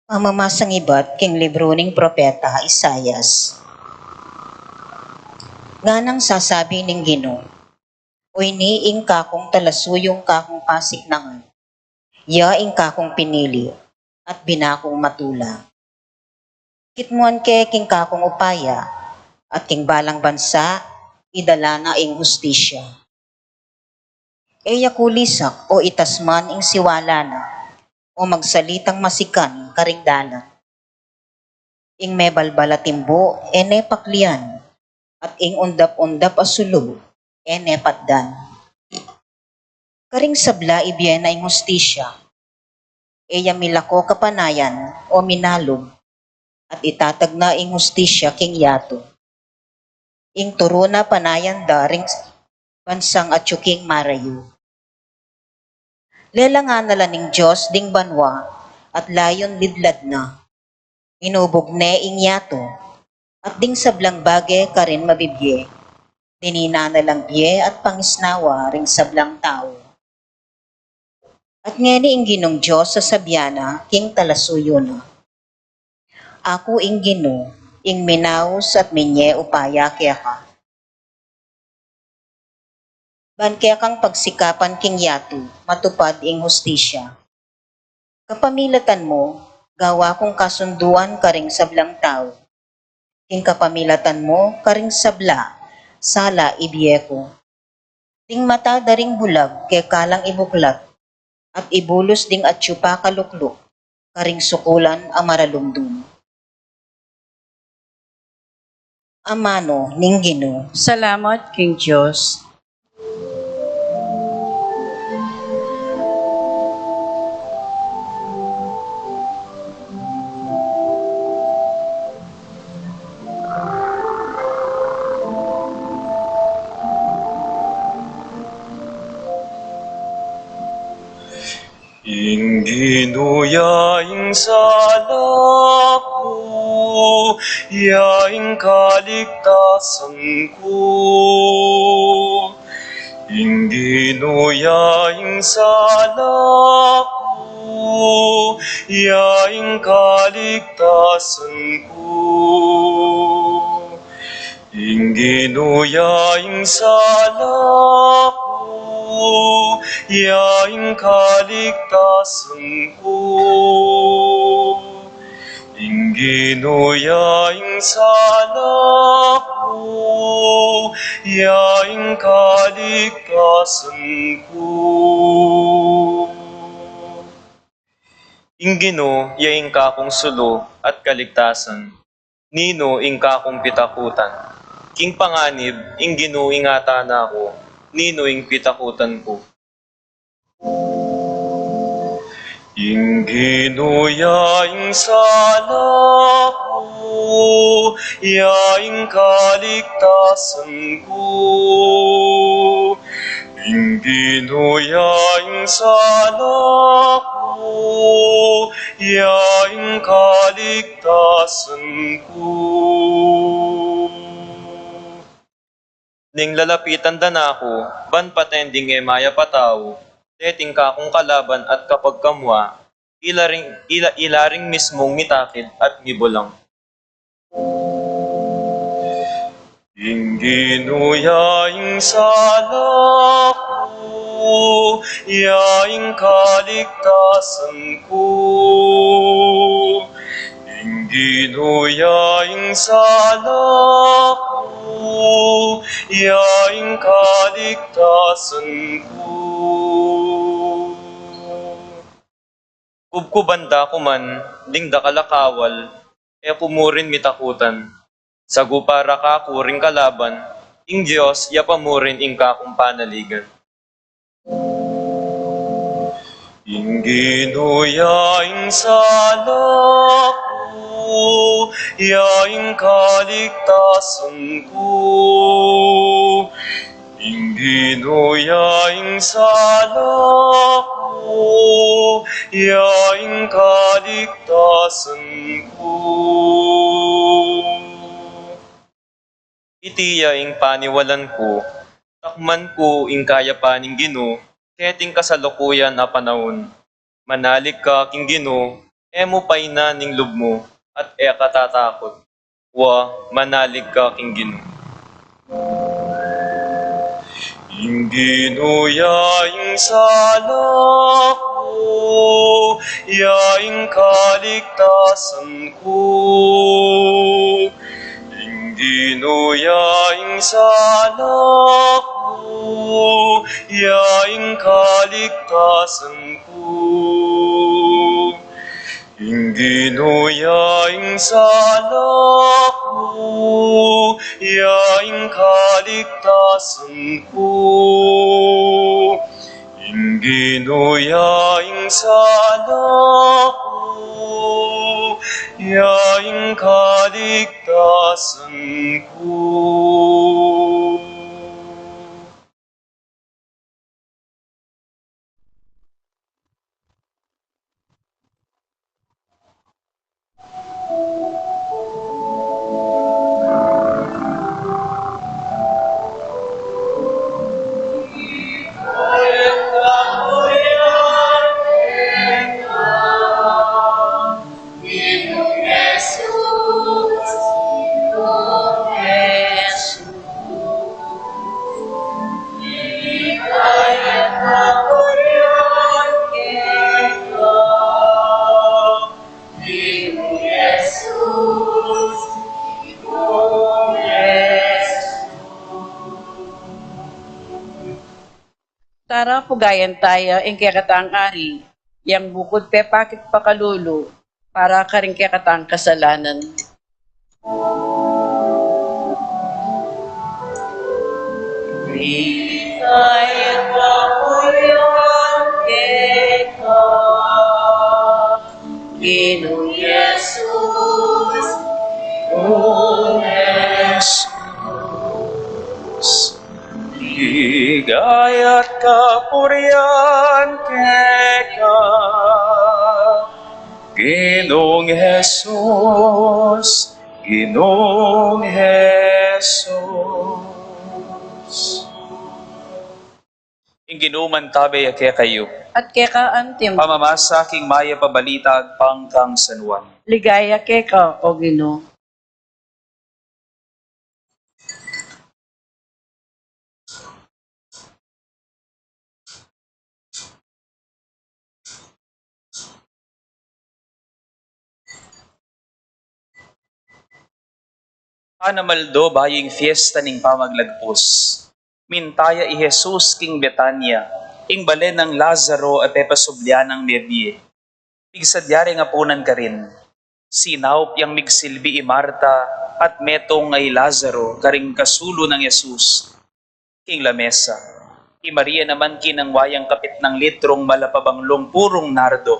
Pamamasang ibat king libru ning propeta Isaias. Nganang sasabi ning Ginu, "O ini ing kakung talasuyung kakung pasiknangan, ya ing kakung pinili at binakung matula. Kitmuan ke king kakung upaya, at king balang bansa idala na ing hustisya. E ya kulisak o itas man ing siwala na, o magsalitang masikan karing dalan. Ing mebalbal a timbu e ne paklian, at ing undap-undap a sulu e ne patdan. Karing sabla ibie na ing hustisya, e ya milako kapanayan o minalub, at itatag na ing hustisya king yatu. Ing turu na panayan da ring bansang atyu king marayu. Lelangan na la ning Dios ding banua, at layun lidlad na. Inubug ne ing yatu, at ding sablang bage karin mabibie. Dinina na lang bie at pangisnawa ring sablang tau." At ngeni ing Ginung Dios sasabian na king talasuyu na, "Aku ing Ginu, ing minaus at minye upaya keka, ban kekang pagsikapan king yatu matupad ing hustisya. Kapamilatan mu, gawa kung kasunduan karing sablang tau. King kapamilatan mu karing sabla, sala ibie ku. Ding mata da ring bulag keka lang ibuklat, at ibulus ding atyu pakalukluk karing sukulan a maralumdum." Amanu ning Ginu. Salamat king Dios. Ing Ginu ya ing sala ku, ya ing kaligtasan ku. Ing Ginu ya ing sala ku, ya ing kaligtasan ku. Ing Ginu ya ing sala ku, ya ing kaligtasan ku. Ing Ginu ya ing sala ku, ya ing kaligtasan ku. Ing Ginu ya ing kakung sulu at kaligtasan. Ninu ing kakung pitakutan? King panganib, ing Ginu ing atanan ku, ninu ing pitakutan ku? Ing Ginu ya ing sala ku, ya ing kaligtasan ku. Ing Ginu ya ing sala ku, ya ing kaligtasan ku. Ning lalapitan da na ku, ban paten ding e mayap a tau, deting kakung kalaban at kapagkamua, ila ring, ila, ila ring mismung mitakid at mibulang. Ing Ginu ya ing sala ku, ya ing kaligtasan ku. Ing Ginu ya ing sala ku, ya ing kaligtasan ku. Kubkuban da ku man ding dakal a kawal, e ku mu rin mitakutan. Sagu para kaku ring kalaban, ing Dios ya pa mu rin ing kakung panaligan. Ing Ginu ya ing sala ku, ya ing kaligtasan ku. Ing Ginu ya ing sala ku, ya ing kaligtasan ku. Iti ya ing paniwalan ku, takman ku ing kayapan ning Ginu, keting kasalukuyan a panaun. Manalig ka king Ginu, e mu painan ing lub mu, at e ka tatakut. Wa, manalig ka king Ginu. Ing Ginu ya ing sala ku, ya ing kaligtasan ku. Ing Ginu ya ing sala ku, ya ing kaligtasan ku. Ing Ginu ya ing sala ku, ya ing kaligtasan ku. Ing Ginu ya ing sala ku, ya ing kaligtasan ku. Tara, pugayan taya ing kekatang ari, yang bukud pepakit pakalulu, para karing kekatang kasalanan. Ligaya at kapurian keka, Ginu Jesus, Ginu Jesus. Ligaya at Kapurian keka, Ginung Jesus, Ginung Jesus. Ing Ginu mantabe ya kekayu. At keka antimu. Pamamasa king Mayap a Balita agpang kang San Juan. Ligaya keka, o Ginu. Panamaldo bayu ing fiesta ning Pamaglagpus, minta ya i Jesus king Betania, ing bale nang Lazaro a pepasublian nang mebie. Pigsadya reng apunan karin. Sinaup yang migsilbi i Marta at metung a i Lazaro karing kasulu nang Jesus king lamesa. I Maria naman kinangwa yang kapitnang litrung mala a banglung purung nardo.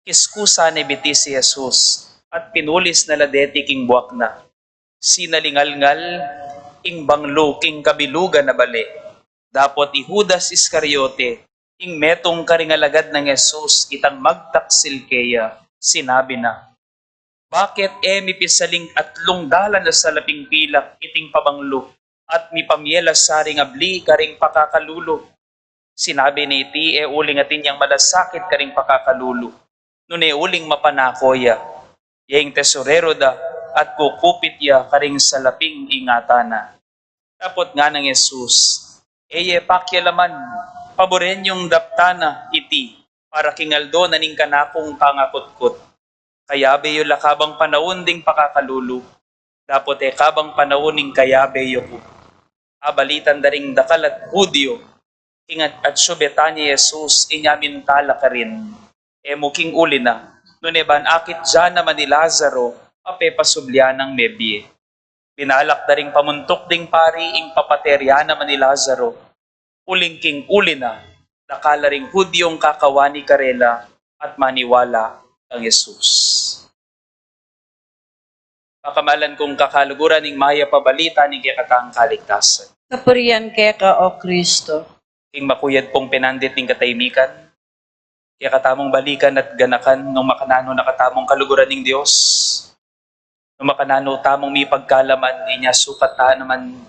Kiskusan ne bitis i Jesus at pinulis na la deti king buak na. Sinalingalngal ing banglu king kabilugan a bale. Dapot i Judas Iscariote, ing metung karing alagad nang Jesus, itang magtaksil keya, sinabi na, "Bakit e mi pisaling atlung dalan a salaping pilak iting pabanglu at mipamie la sa ring abli karing pakakalulu?" Sinabi niti e uling atin yang malasakit karing pakakalulu, nune uling mapanako ya, ya ing tesorero da at kukupit ya karing salaping ingatan na. Dapot ngana nang Jesus, "E ye pakialaman, paburen yung daptan na iti para king aldo na ning kanakung pangakutkut. Kayabe yu la kabang panaun ding pakakalulu, dapot e kabang panaun ning kayabe yu ku." Abalitan da ring dakal a Judio, king at, at siyubetan ya i Jesus, inya minta la karin, "E mu king uli na, nune ban akit ya naman i Lazaro a pepasublian nang mebie." Binalak da ring pamuntuk ding pari ing papaterya naman i Lazaro, uling king uli na, dakal la ring Judiong kakawani karela at maniwala kang Jesus. Pakamalan kung kakaluguran, ing Mayap a Balita ning kekatang kaligtasan. Kapurian keka, o Kristo. King makuyad pung pinandit ning katahimikan, kekatamung balikan at ganakan nung makananu na katamung kaluguran ning Dios. Nung makananu tamung mipagkalaman, inya sukat ta naman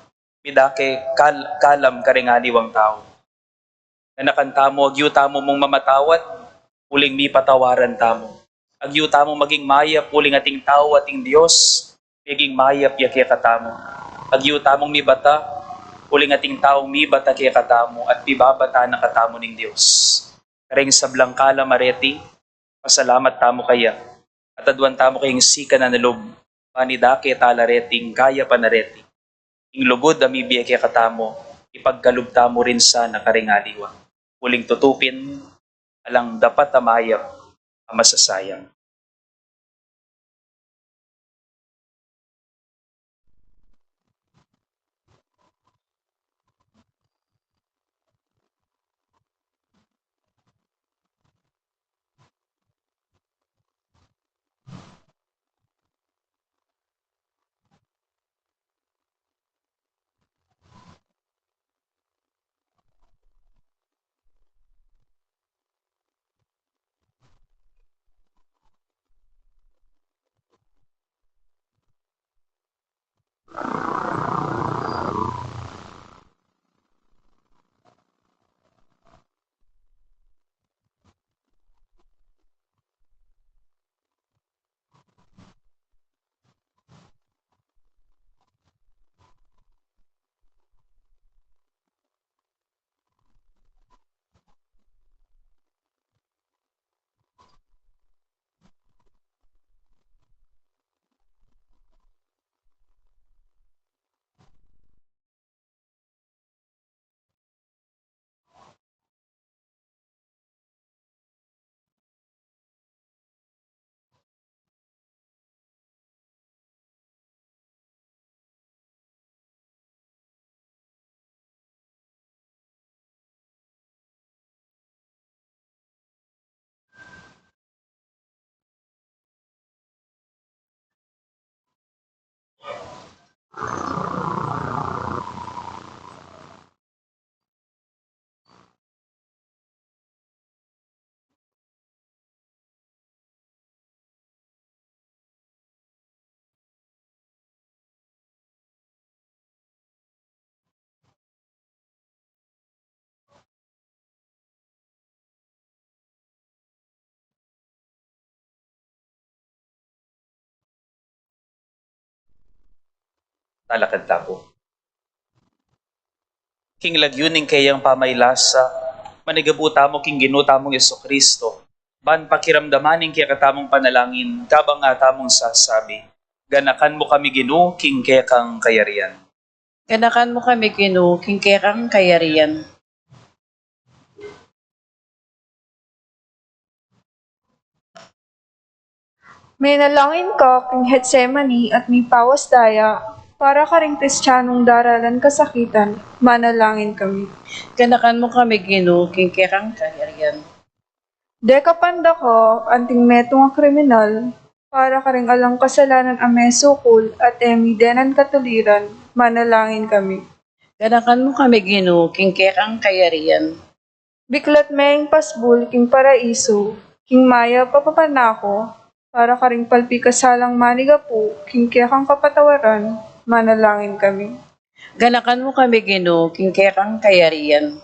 midake kal-, kalam karing aliwang tau. Ganakan tamu, agyu tamu mung mamatawad, uling mipatawaran tamu. Agyu tamu maging mayap, uling ating tau, ating Dios, maging mayap ya kekatamu. Agyu tamung mibata, uling ating tau mibata kekatamu, at pibabata na katamu ning Dios. Karing sablang kalam a reti, pasalamat tamu kaya, at aduan tamu kayang sikan a lub, ban idake tala reting kaya pa na reti. Ing lugud a mibie kekatamu, ipagkalub tamu rin sana karing aliwa. Uling tutu pin, alang dapat a mayap a masasayang. Talakad ta pu. King lagyu ning keyang pamaylasa, manigabu tamu king Ginu tamung Jesucristo, ban pakiramdaman ing kekatamung panalangin, kabang atamung sasabi, "Ganakan mu kami, Ginu, king kekang kayarian." Ganakan mu kami, Ginu, king kekang kayarian. Menalangin ka king Getsemani at mipawas daya para karing Kristianong daralan kasakitan, manalangin kami. Ganakan mu kami, Ginu, king kekang kayarian. Dekapan da ka anting metung a kriminal para karing alang kasalanan a mesukul at e mi denan katuliran, manalangin kami. Ganakan mu kami, Ginu, king kekang kayarian. Biklat me ing pasbul king paraiso, king mayap a papanako, para karing palpi kasalang manigapu king kekang kapatawaran, manalangin kami. Ganakan mu kami, Ginu, king kekang kayarian.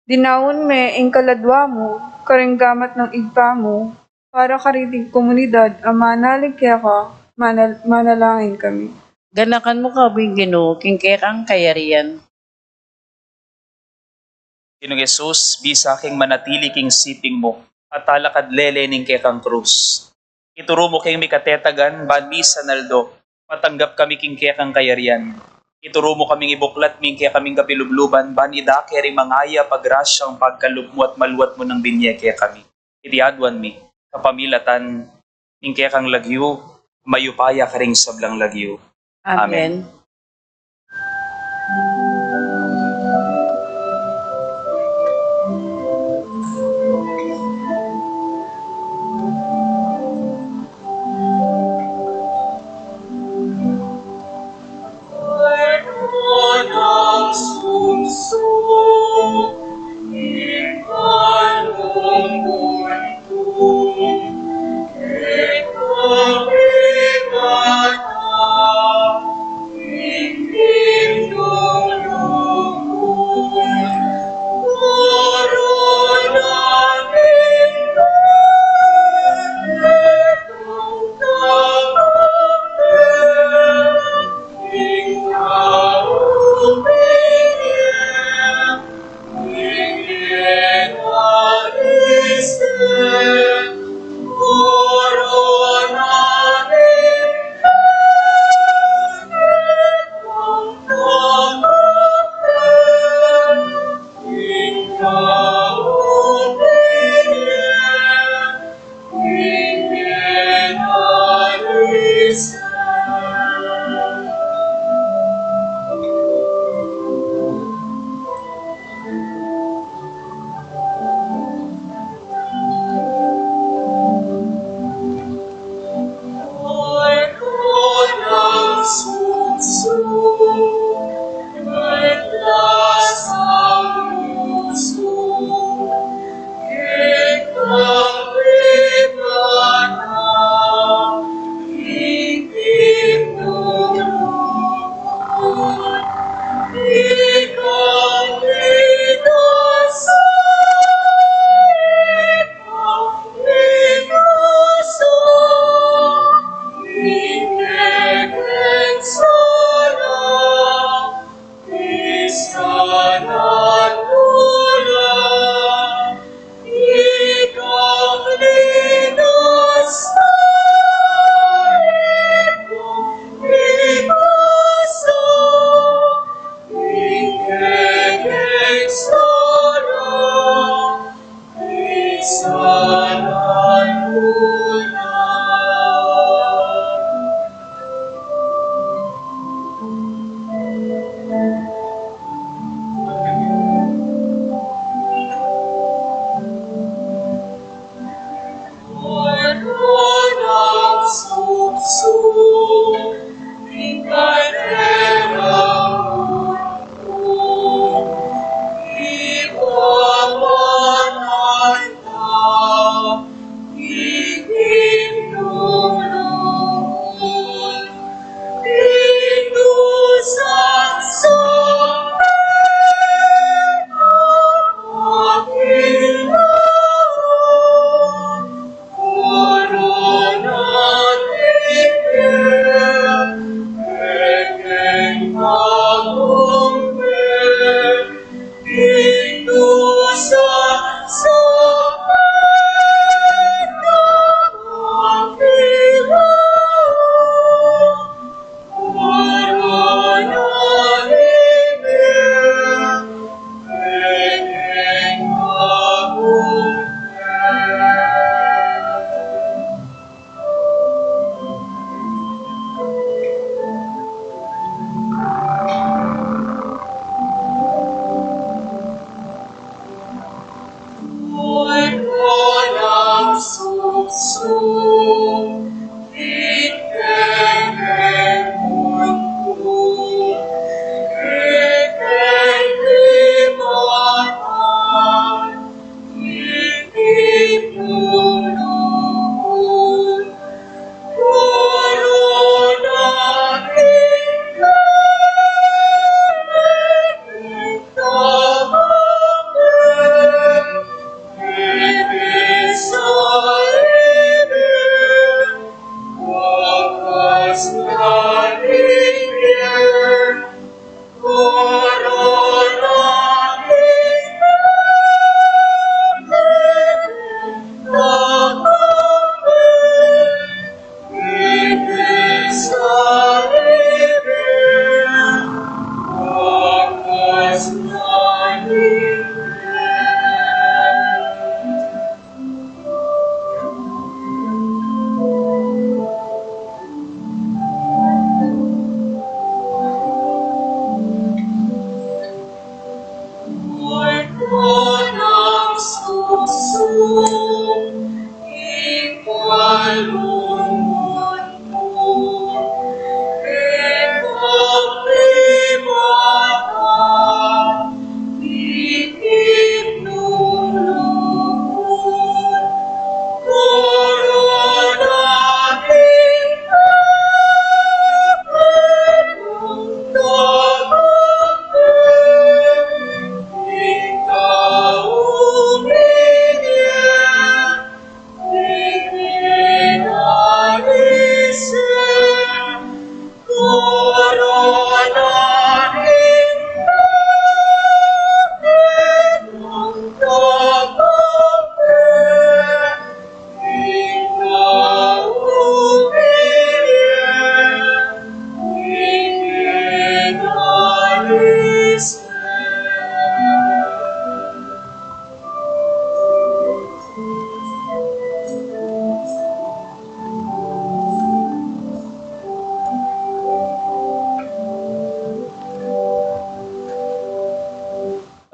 Dinaun me ing kaladua mu karing gamat nang Ibpa mu, para karing komunidad a manalig keka, manal-, manalangin kami. Ganakan mu kami, Ginu, king kekang kayarian. Ginung Jesus, bisa keng manatili king siping mu, at talakad lele ning kekang krus. Ituru mu keng mikatetagan, ban misan aldo, matanggap kami king kekang kayarian. Ituru mu kaming ibuklat mi ing kekaming kapilubluban, ban idake ring mangayap a grasyang pagkalub mu at maluat mu nang binye kekami. Iti aduan mi, kapamilatan ning kekang lagyu, mayupaya karing sablang lagyu. Amen. Amen.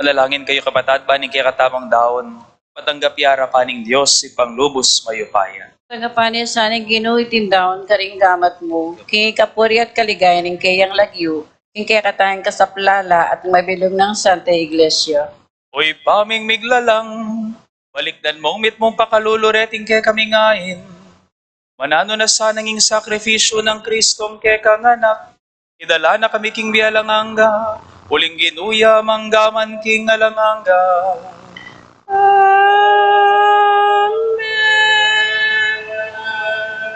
Manalangin kayu, kapatad, ban ing kekatamung daun matanggap ya arapan ning Dios, Ibpang lubus mayupaya. Tanggapan na sana ning Ginu iting daun karing gamat mu, king ikapuri at kaligayan ning keyang lagyu, king kekatang kasaplalan at mabilug nang Santa Iglesia. O Ibpa ming miglalang, balikdan mung mitmung pakalulu reting kekaming ain. Mananu na sanang ing sakripisyu nang Kristong kekang Anak, idala na kami king bie alang angga, uling Ginu ya mangga man king alang angga. Amen.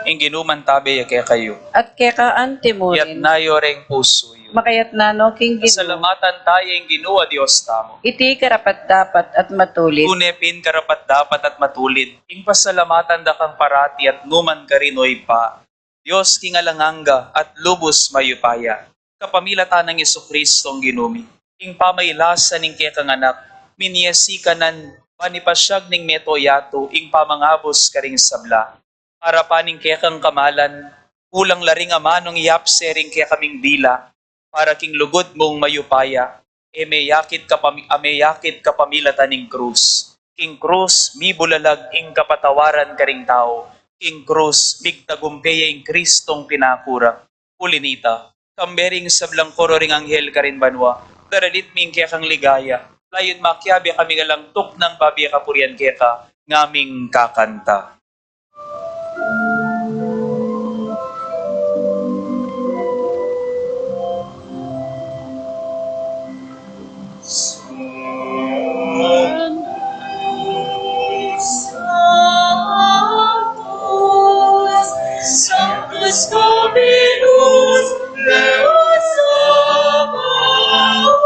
Ing Ginu mantabe ya kekayu. At keka antimurin. Iyatas yu reng pusu yu. Makayatas no king Ginu. Pasalamatan taya ing Ginu a Dios tamu. Iti karapat-dapat at matulid. Tune pin karapat-dapat at matulid ing pasalamatan da kang parati at nukarin man, O Ibpa, Dios king alang angga at lubus mayupaya, kapamilatan nang Jesucristong Ginu mi. Ing pamailasa ning kekang Anak, minie sikanan, ban ipasiag ning mabilug a yatu ing pamangabus karing sabla. Arapan ning kekang kamalan, kulang la ring amanung iyapse ring kekaming dila, para king lugud mung mayupaya, e meyakit kapami-, a meyakit kapamilatan ning krus. King krus, mibulalag ing kapatawaran karing tau. King krus, migtagumpe ya ing Kristong pinakurang. Uli nita, kambe ring sablang koro ring anghel karin banua, daralit mi ing kekang ligaya, layun makiabe kaming alang tuknang babie kapurian keka, ngaming kakanta. Sanctus, Sanctus Dominus Deus Sabaoth.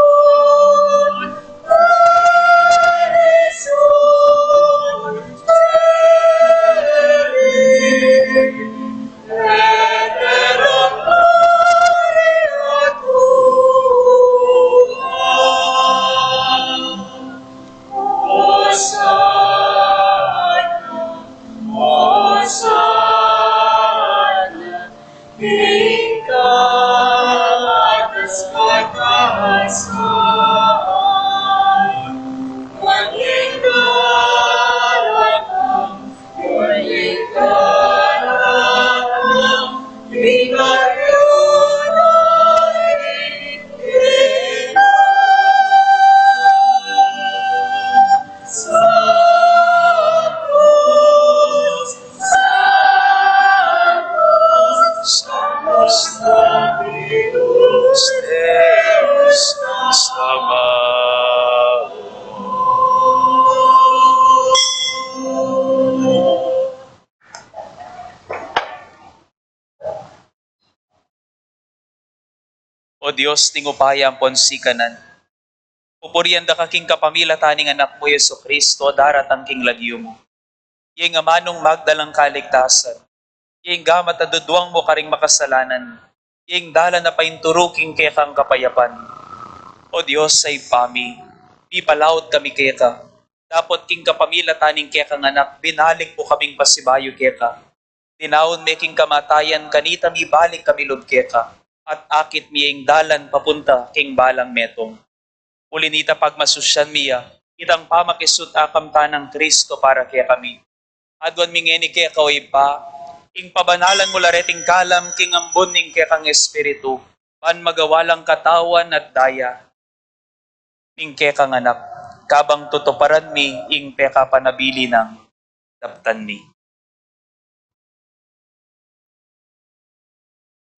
Dios ning upaya ampon sikanan, pupurian da ka king kapamilatan ning Anak mu, Jesucristo, daratang king lagyu mu. Ing amanung magdalang kaligtasan, ing gamat a duduang mu karing makasalanan, ing dalan a painturu king kekang kapayapan. O Dios a Ibpa mi, mipalaut kami keka, dapot king kapamilatan ning kekang Anak, binalik mu kaming pasibayu keka. Dinaun me king kamatayan, kanita mibalik kami lub keka, at akit mi ing dalan papunta king balang metung. Uli nita, pagmasusyan mi ya, itang pamakisut a kamtan nang Kristo para kekami. Aduan mi ngeni keka, o Ibpa, ing pabanalan mu la reting kalam king ambun ning kekang Espiritu, ban magawa lang katawan at daya ning kekang Anak, kabang tutuparan mi ing pekapanabilin nang daptan mi.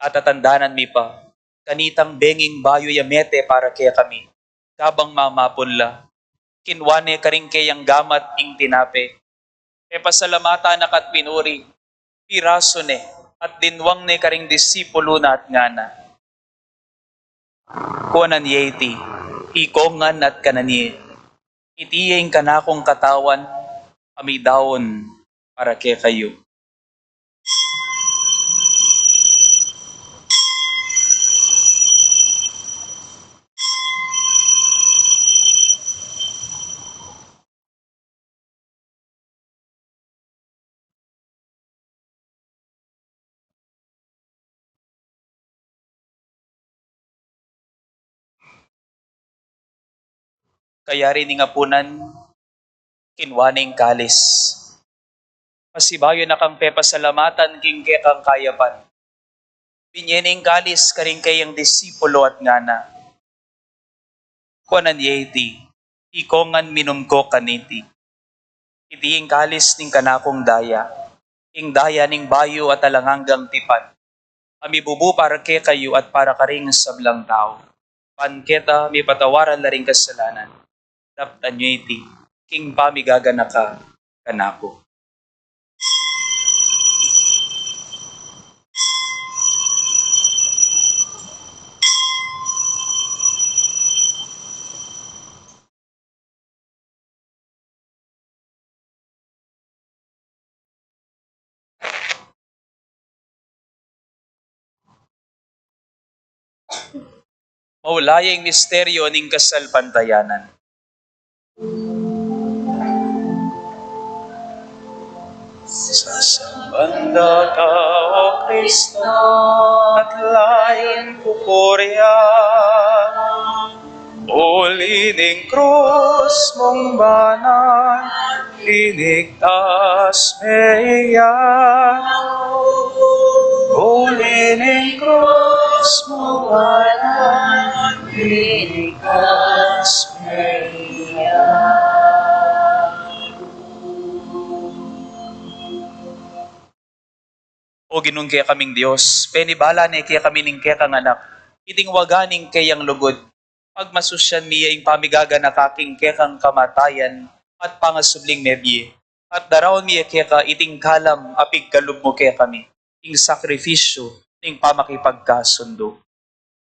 At tatandanan mi pa, kanitang benging bayu ya mete para kekami, kabang mamapun la, kinwa ne karing keyang gamat ing tinape, pepasalamatan na ka't pinuri, pirasu ne, at dinwang ne karing disipulu na at ngana: Kuanan ye iti, ikong ngan at kanan ye, iti ya ing kanakung katawan a midaun para kekayu. Kayari ning apunan, kinwa ne ing kalis. Pasibayu na kang pepasalamatan king kekang kayapan, binye ne ing kalis karing keyang disipulu at ngana: Kuanan ye iti, ikong ngan minum ko kaniti, iti ing kalis ning kanakung daya, ing daya ning bayu at alang anggang tipan, a mibubu para kekayu at para karing sablang tau, ban keta mipatawaran la ring kasalanan. Daptan yu iti king pamigaganaka kanaku. Maula ya ing misteryo ning kasalpantayanan. Sasamban da ka, O Kristo, at layun pupurian, uli ning krus mung banal, iligtas me ya. Uli ning krus mung banal, iligtas me ya. O Ginung kekaming Dios, penibala ne kekami ning kekang Anak, iting waga ning keyang lugud. Pagmasusyan mi ya ing pamigaganaka king kekang kamatayan at pangasubling mebie, at daraun mi ya keka iting kalam a pigkalub mu kekami, ing sakrifisyu ning pamakipagkasundu.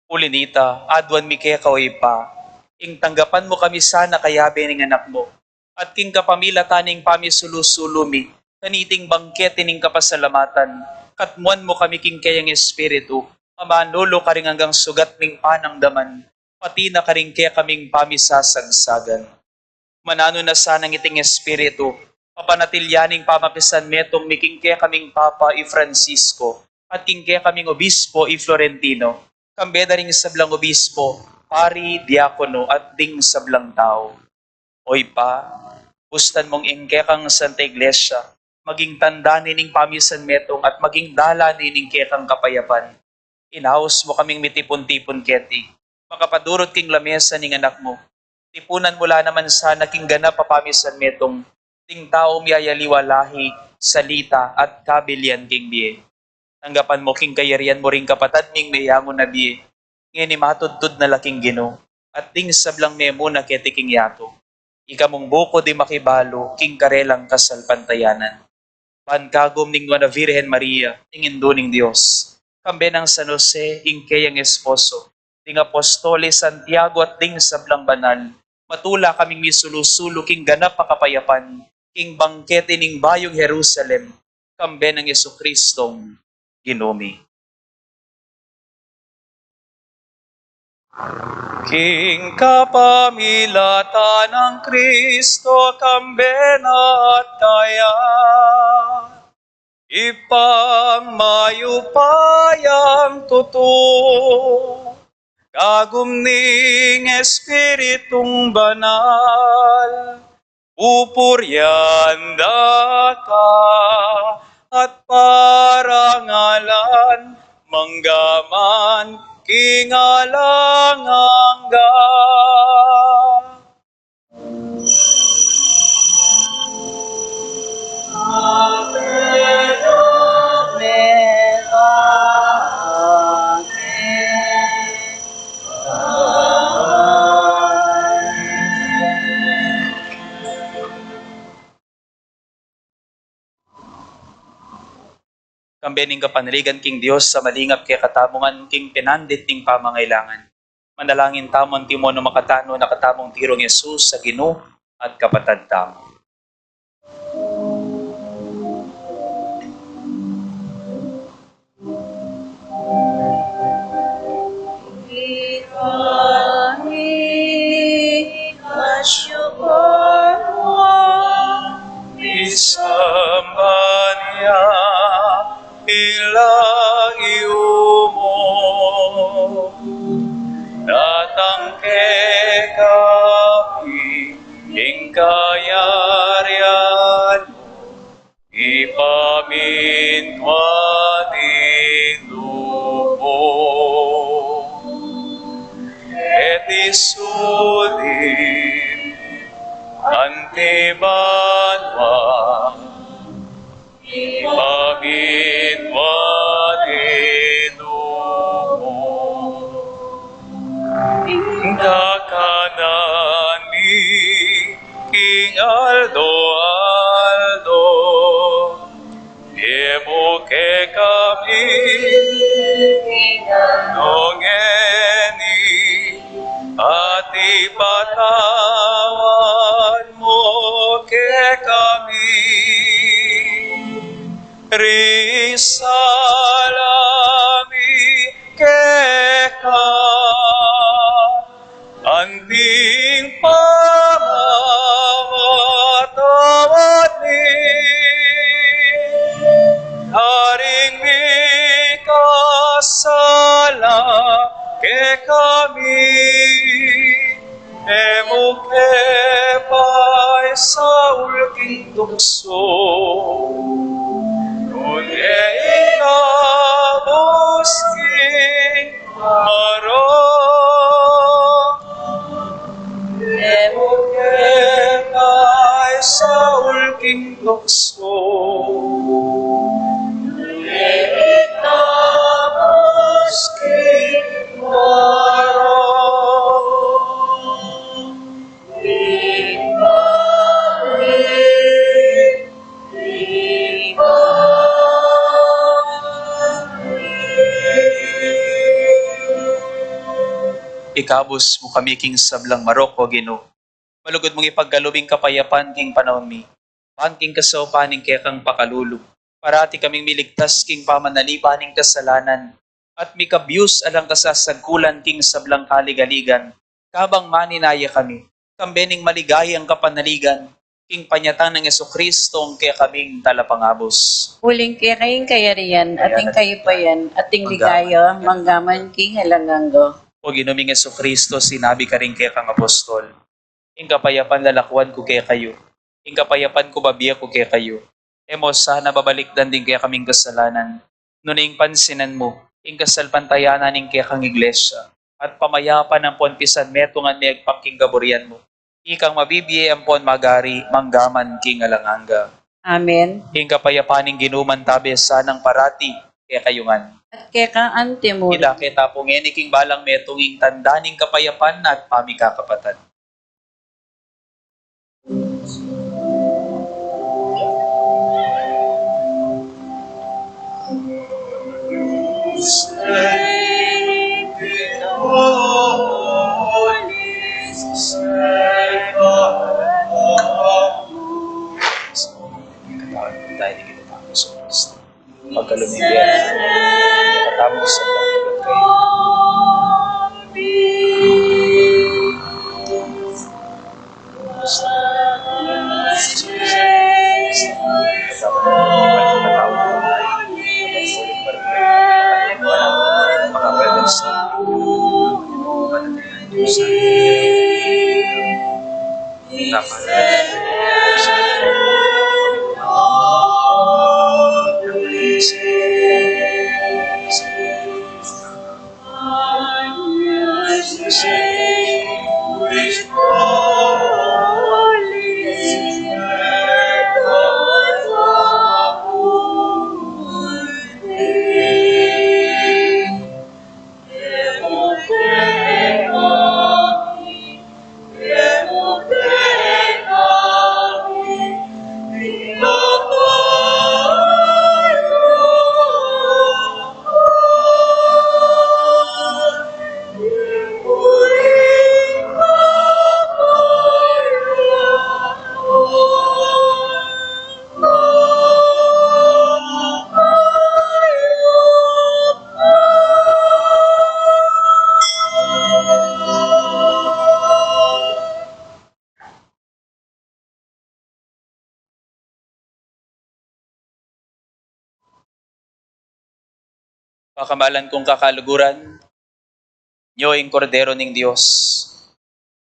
Uli nita, aduan mi keka, O Ibpa, ing tanggapan mu kami sana kayabe ning Anak mu, at king kapamilatan ning pamisulu-sulu mi kaniting bangkete ning kapasalamatan, katmuan mu kami king keyang Espiritu, a manulu karing anggang sugat ning panangdaman, pati na karing kekaming pamisasagsagan. Mananu na sanang iting Espiritu, papanatilian ing pamakisanmetung mi king kekaming Papa i Francisco, at king kekaming Obispo i Florentino, kambe da ring sablang obispo, pari, diakono, at ding sablang tau. O Ibpa, bustan mung ing kekang Santa Iglesia maging tanda ne ning pamisanmetung at maging dalan ne ning kekang kapayapan. Inaus mu kaming mitipun-tipun keti, makapadurut king lamesa ning Anak mu. Tipunan mu la naman sana king ganap a pamisanmetung ding taung miyayaliwa lahi, salita, at kabilian king bie. Tanggapan mu king kayarian mu ring kapatad ming meyangu na bie, ngeni matudtud na la king Ginu, at ding sablang memuna keti king yatu. Ika mung bukud a makibalu king karelang kasalpantayanan. Ban kagum ning Nuan a Virgen Maria, ing Indu ning Dios, kambe nang San Jose, ing keyang esposo, ding apostoles Santiago at ding sablang banal, matula kaming misulu-sulu king ganap a kapayapan, king bangkete ning bayung Jerusalem, kambe nang Jesucristong Ginu mi. King kapamilatan nang Kristo, kambe na at kaya, Ibpang mayupayang tutu, kagum ning Espiritung Banal, pupurian da ka at parangalan, mangga man king alang angga. Kambe ning kapanaligan king Dios a malingap kekatamu ngan king pinandit ning pamangailangan. Manalangin tamu, antimo nung makatamu na katamung tirung Jesus a Ginu at kapatad tamu. Ikami asyukur mu, isamban ya ing lagyu mu, datang kekami ing kayarian mu, ipamintuan ing lub mu. Keti sulip anti banua, ipamintuan ing lub mu. Ing kakanan mi king aldo-aldo, ibie mu kekami ngeni, at ipatawad mu kekami ring sala mi keka, anting pamamatawad mi karing mikasala kekami. E mu ke paisaul king tuksu, nune ikabus king marok. E mu ke paisaul king tuksu, nune ikabus king marok. Ikabus mu kami king sablang marok, O Ginu. Malugud mung ipagkalub ing kapayapan king panaun mi, ban king kasaupan ning kekang pakalulu, parati kaming miligtas king pamanalipan ning kasalanan, at mikabus alang kasasagkulan king sablang kaligaligan, kabang maninaya kami kambe ning maligayang kapanaligan king panyatang nang Jesucristo, ing kekaming Talapangabus. Uling keka ing kayarian, at ing kayupayan, at ing ligaya, manggaman king alang angga. O Ginu ming Jesucristo, sinabi karing kekang apostol, ing kapayapan lalakuan ku kekayu, ing kapayapan ku babie ku kekayu. E mu sana babalikdan ding kekaming kasalanan, nune ing pansinan mu ing kasalpantayanan ning kekang iglesia, at pamayapan ampon pisanmetungan me agpang king kaburian mu, ikang mabibie ampon mag-ari manggaman king alang angga. Amen. Ing kapayapan ning Ginu mantabe sanang parati kekayu ngan. At keka antimurin. Idake ta pu ngeni king balang metung ing tanda ning kapayapan at pamikakapatad. Tayo di kita tapos sa Kristo. Pagkalumibyan, katamu sa pagkakay. Pakamalan kung kakaluguran, nyo ing Kordero ning Dios.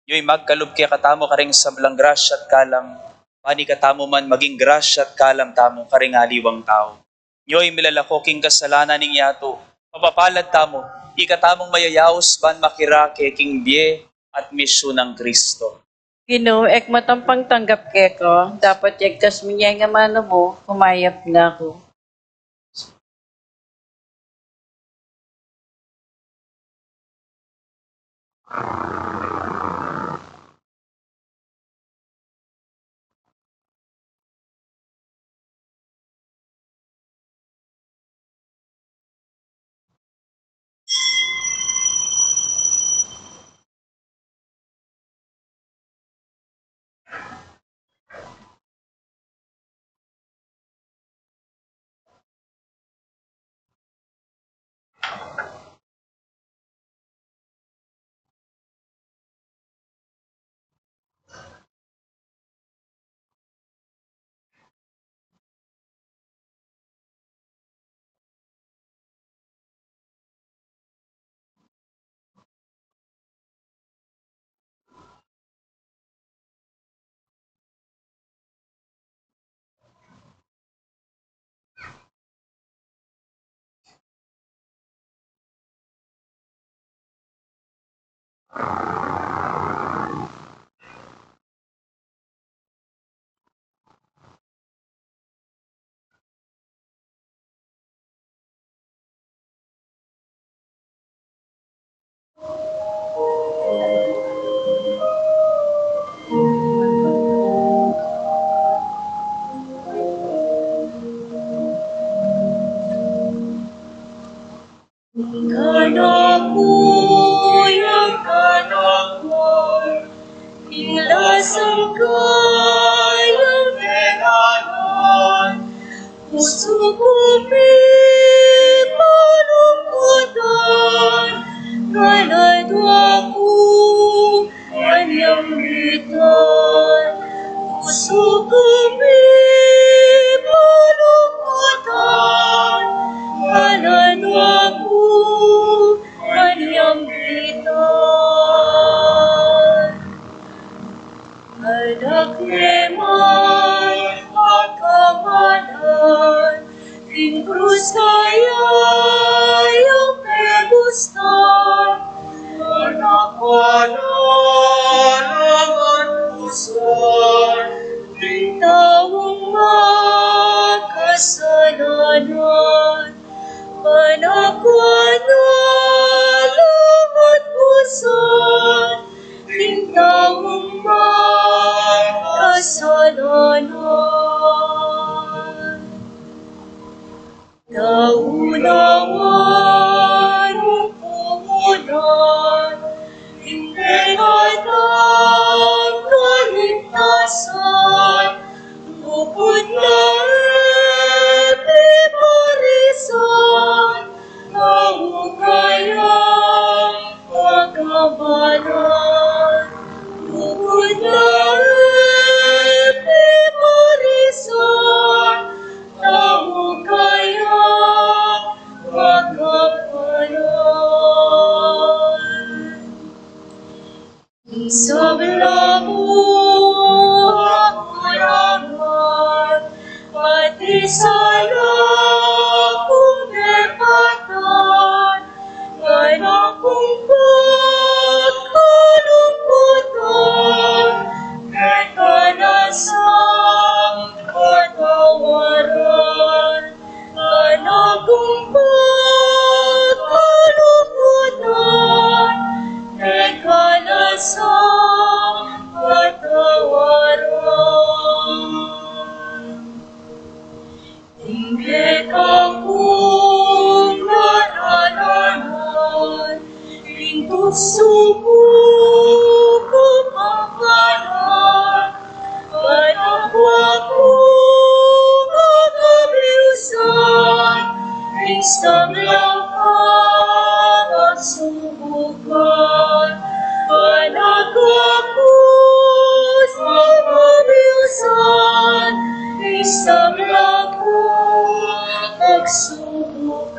Nyo ing magkalub kekatamu karing sablang grasya at kalam, ban ikatamu man maging grasya at kalam tamu karing aliwang tau. Nyo ing milalako king kasalanan ning yatu, mapapalad tamu, ikatamung mayayaus ban makirake king bie at misyun nang Kristo. Ginu, e ku matampang tanggap keka, dapot yagkas mu ing amanu mu, kumayap na ku. Kanaku, ya kanaku, ing lasang kayang megalan, pusu ku mipalungkutan, nganadu ku kanyang mitan, pusu ku mipalungkutan, nganadu ku kanyang mitan. Anak ne man pakamalan, ing krus Sala kung kekatan, ngana kung pagkalungkutan, keka na sang patawaran, ngana kung pagkalungkutan, keka na sang patawaran. Ing kekang kung darananan, ing tuksu ku kapanan, panagwa ku kakabiusan, ing sablang pagsubukan, panagwa ku kakabiusan, ing sablang pagsubukan.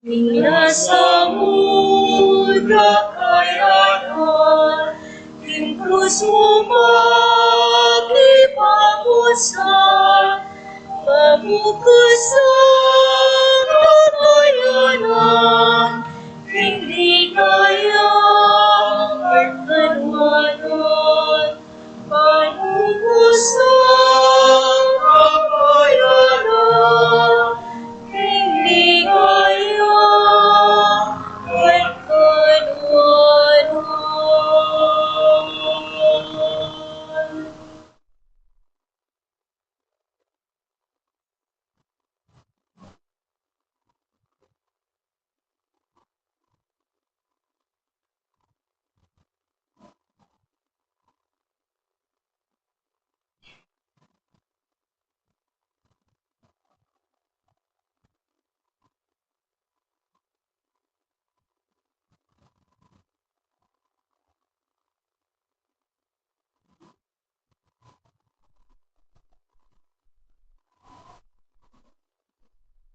Ning nasa muda kayanan, king krus mu makipamusan, mamukasan kakayanan, king ligaya at kanwanan. Panubusan kakayanan, king ligaya at kanwanan.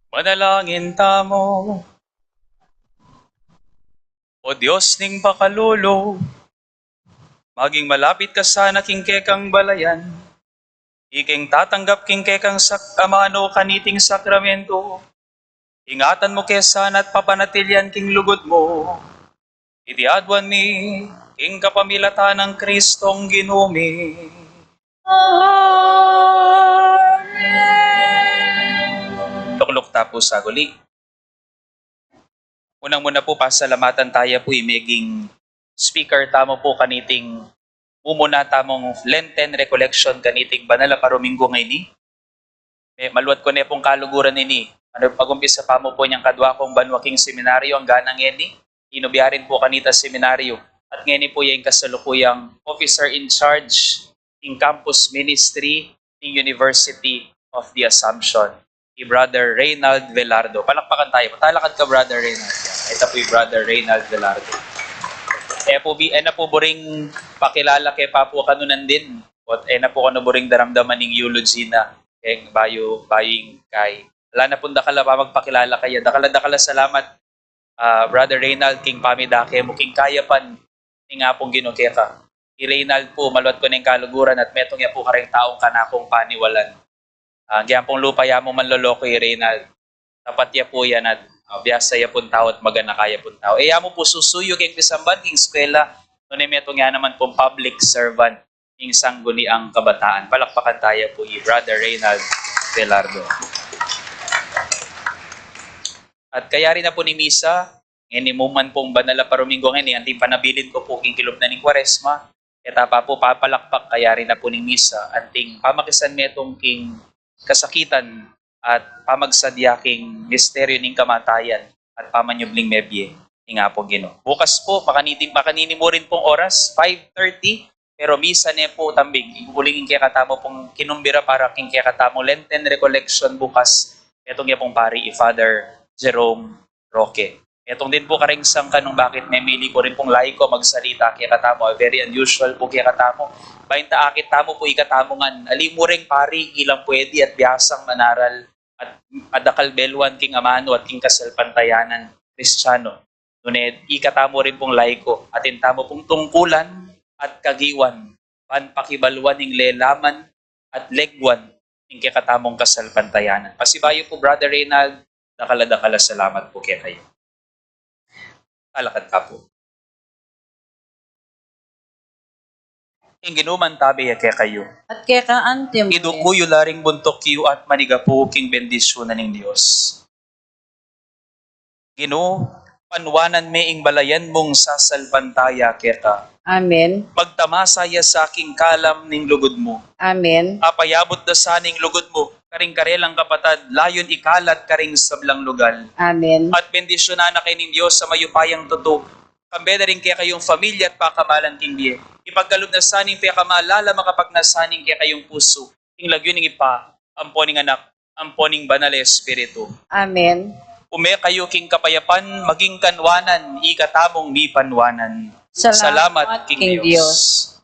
Manalangin tamu. O Dios ning pakalulu, maging malapit ka sana king kekang balayan, ikeng tatanggap king kekang sak-, amanu kaniting sakramento, ingatan mu ke sana at papanatilian king lugud mu. Iti aduan mi king kapamilatan nang Kristong Ginu mi. Amen. Tukluk ta pu saguli. Unang-una pu, pasalamatan taya pu i meging speaker tamu pu kaniting mumuna tamung Lenten Recollection kaniting banal a paruminggu ngeni. Me-, maluat ku ne pung kaluguran ini. Anu, pag-umpisa pa mu pu inyang kadwa kung banua king seminaryo, anggang ngeni, inubyarin pu kanita seminaryo. At ngeni pu ya ing kasalukuyang officer in charge king campus ministry ning University of the Assumption, i Brother Reynald Velardo. Palakpakan taya pu. Talakad ka, Brother Reynald. Ita pu i Brother Reynald Velardo. E pu bi-, e na pu buring pakilala ke pa pu kanu nandin. Ot e na pu kanu buring daramdaman ing eulogy na. Keng bayu, bayu ing kai. Ala na pung dakal a pamagpakilala kaya. Dakal a, dakal a salamat, ah, Brother Reynald, king pamidake mu king kayapan ning Apung Ginu keka. I Reynald pu, maluat ku neng kaluguran at metung ya pu kareng taung kanakung paniwalan. Ah, gyan pung lupa ya mu manloloko i Reynald. Tapat ya pu yan at, ah, biasa ya pung tau at maganaka ya pung tau. E ya mu pu susuyu keng pisamban king eskwela, nune metung ya naman pung public servant ning Sangguniang Kabataan. Palakpakan taya pu i Brother Reynald Velardo. At kayari na pu ning misa, ngeni mu man pung banal a paruminggu ngeni, anting panabilin ku pu king kilub na ning Kuaresma, keta pa pu papalakpak, kayari na pu ning misa, anting pamakisan metung king kasakitan at pamagsadya king misteryu ning kamatayan at pamanyubling mebie ning Apung Ginu. Bukas pu, makanini, makanini mu rin pung oras, five thirty, pero misa ne pu tambing. Ing uling ing kekatamu pung kinumbira para king kekatamung Lenten Recollection bukas, metung ya pung pari, i Father Jerome Roque. Metung din pu kareng sangkan nung bakit memili ku rin pung laiko magsalita kekatamu, a very unusual pu kekatamu. Bainta akit tamu pu ikatamu ngan, ali mu reng pari, ilang pwede at biasang manaral at, at dakal beluan king amanu at king kasalpantayanan Kristiyanu. Nune ikatamu rin pung laiko, atin tamu pung tungkulan at kagiwan ban pakibaluan ing lalaman at legwan ning kekatamung kasalpantayanan. Pasibayu pu, Brother Reynald, dakal a dakal a salamat pu kekayu. Talakad ta pu. Ing Ginu mantabe ya kekayu. At keka antimu. Iduku yu la ring buntuk yu at manigapu king bendisyunan ning Dios. Ginu, panwanan me ing balayan mung sasalpantaya keka. Amen. Pagtamasa ya sa king kalam ning lugud mu. Amen. Apayabut da sana ing lugud mu karing karelang kapatad, layun ikalat karing sablang lugal. Amen. At bendisyunan na kayu ning Dios a mayupayang tutu, kambe da ring kekayung familya at pakamalan king bie. Ipagkalub na sana ning pekamalala makapagnasa ning kekayung pusu, ing lagyu ning Ibpa, ampo ning Anak, ampo ning Banal a Espiritu. Amen. Ume kayu king kapayapan, maging kanwanan ikatamung mipanwanan. Salamat king Dios.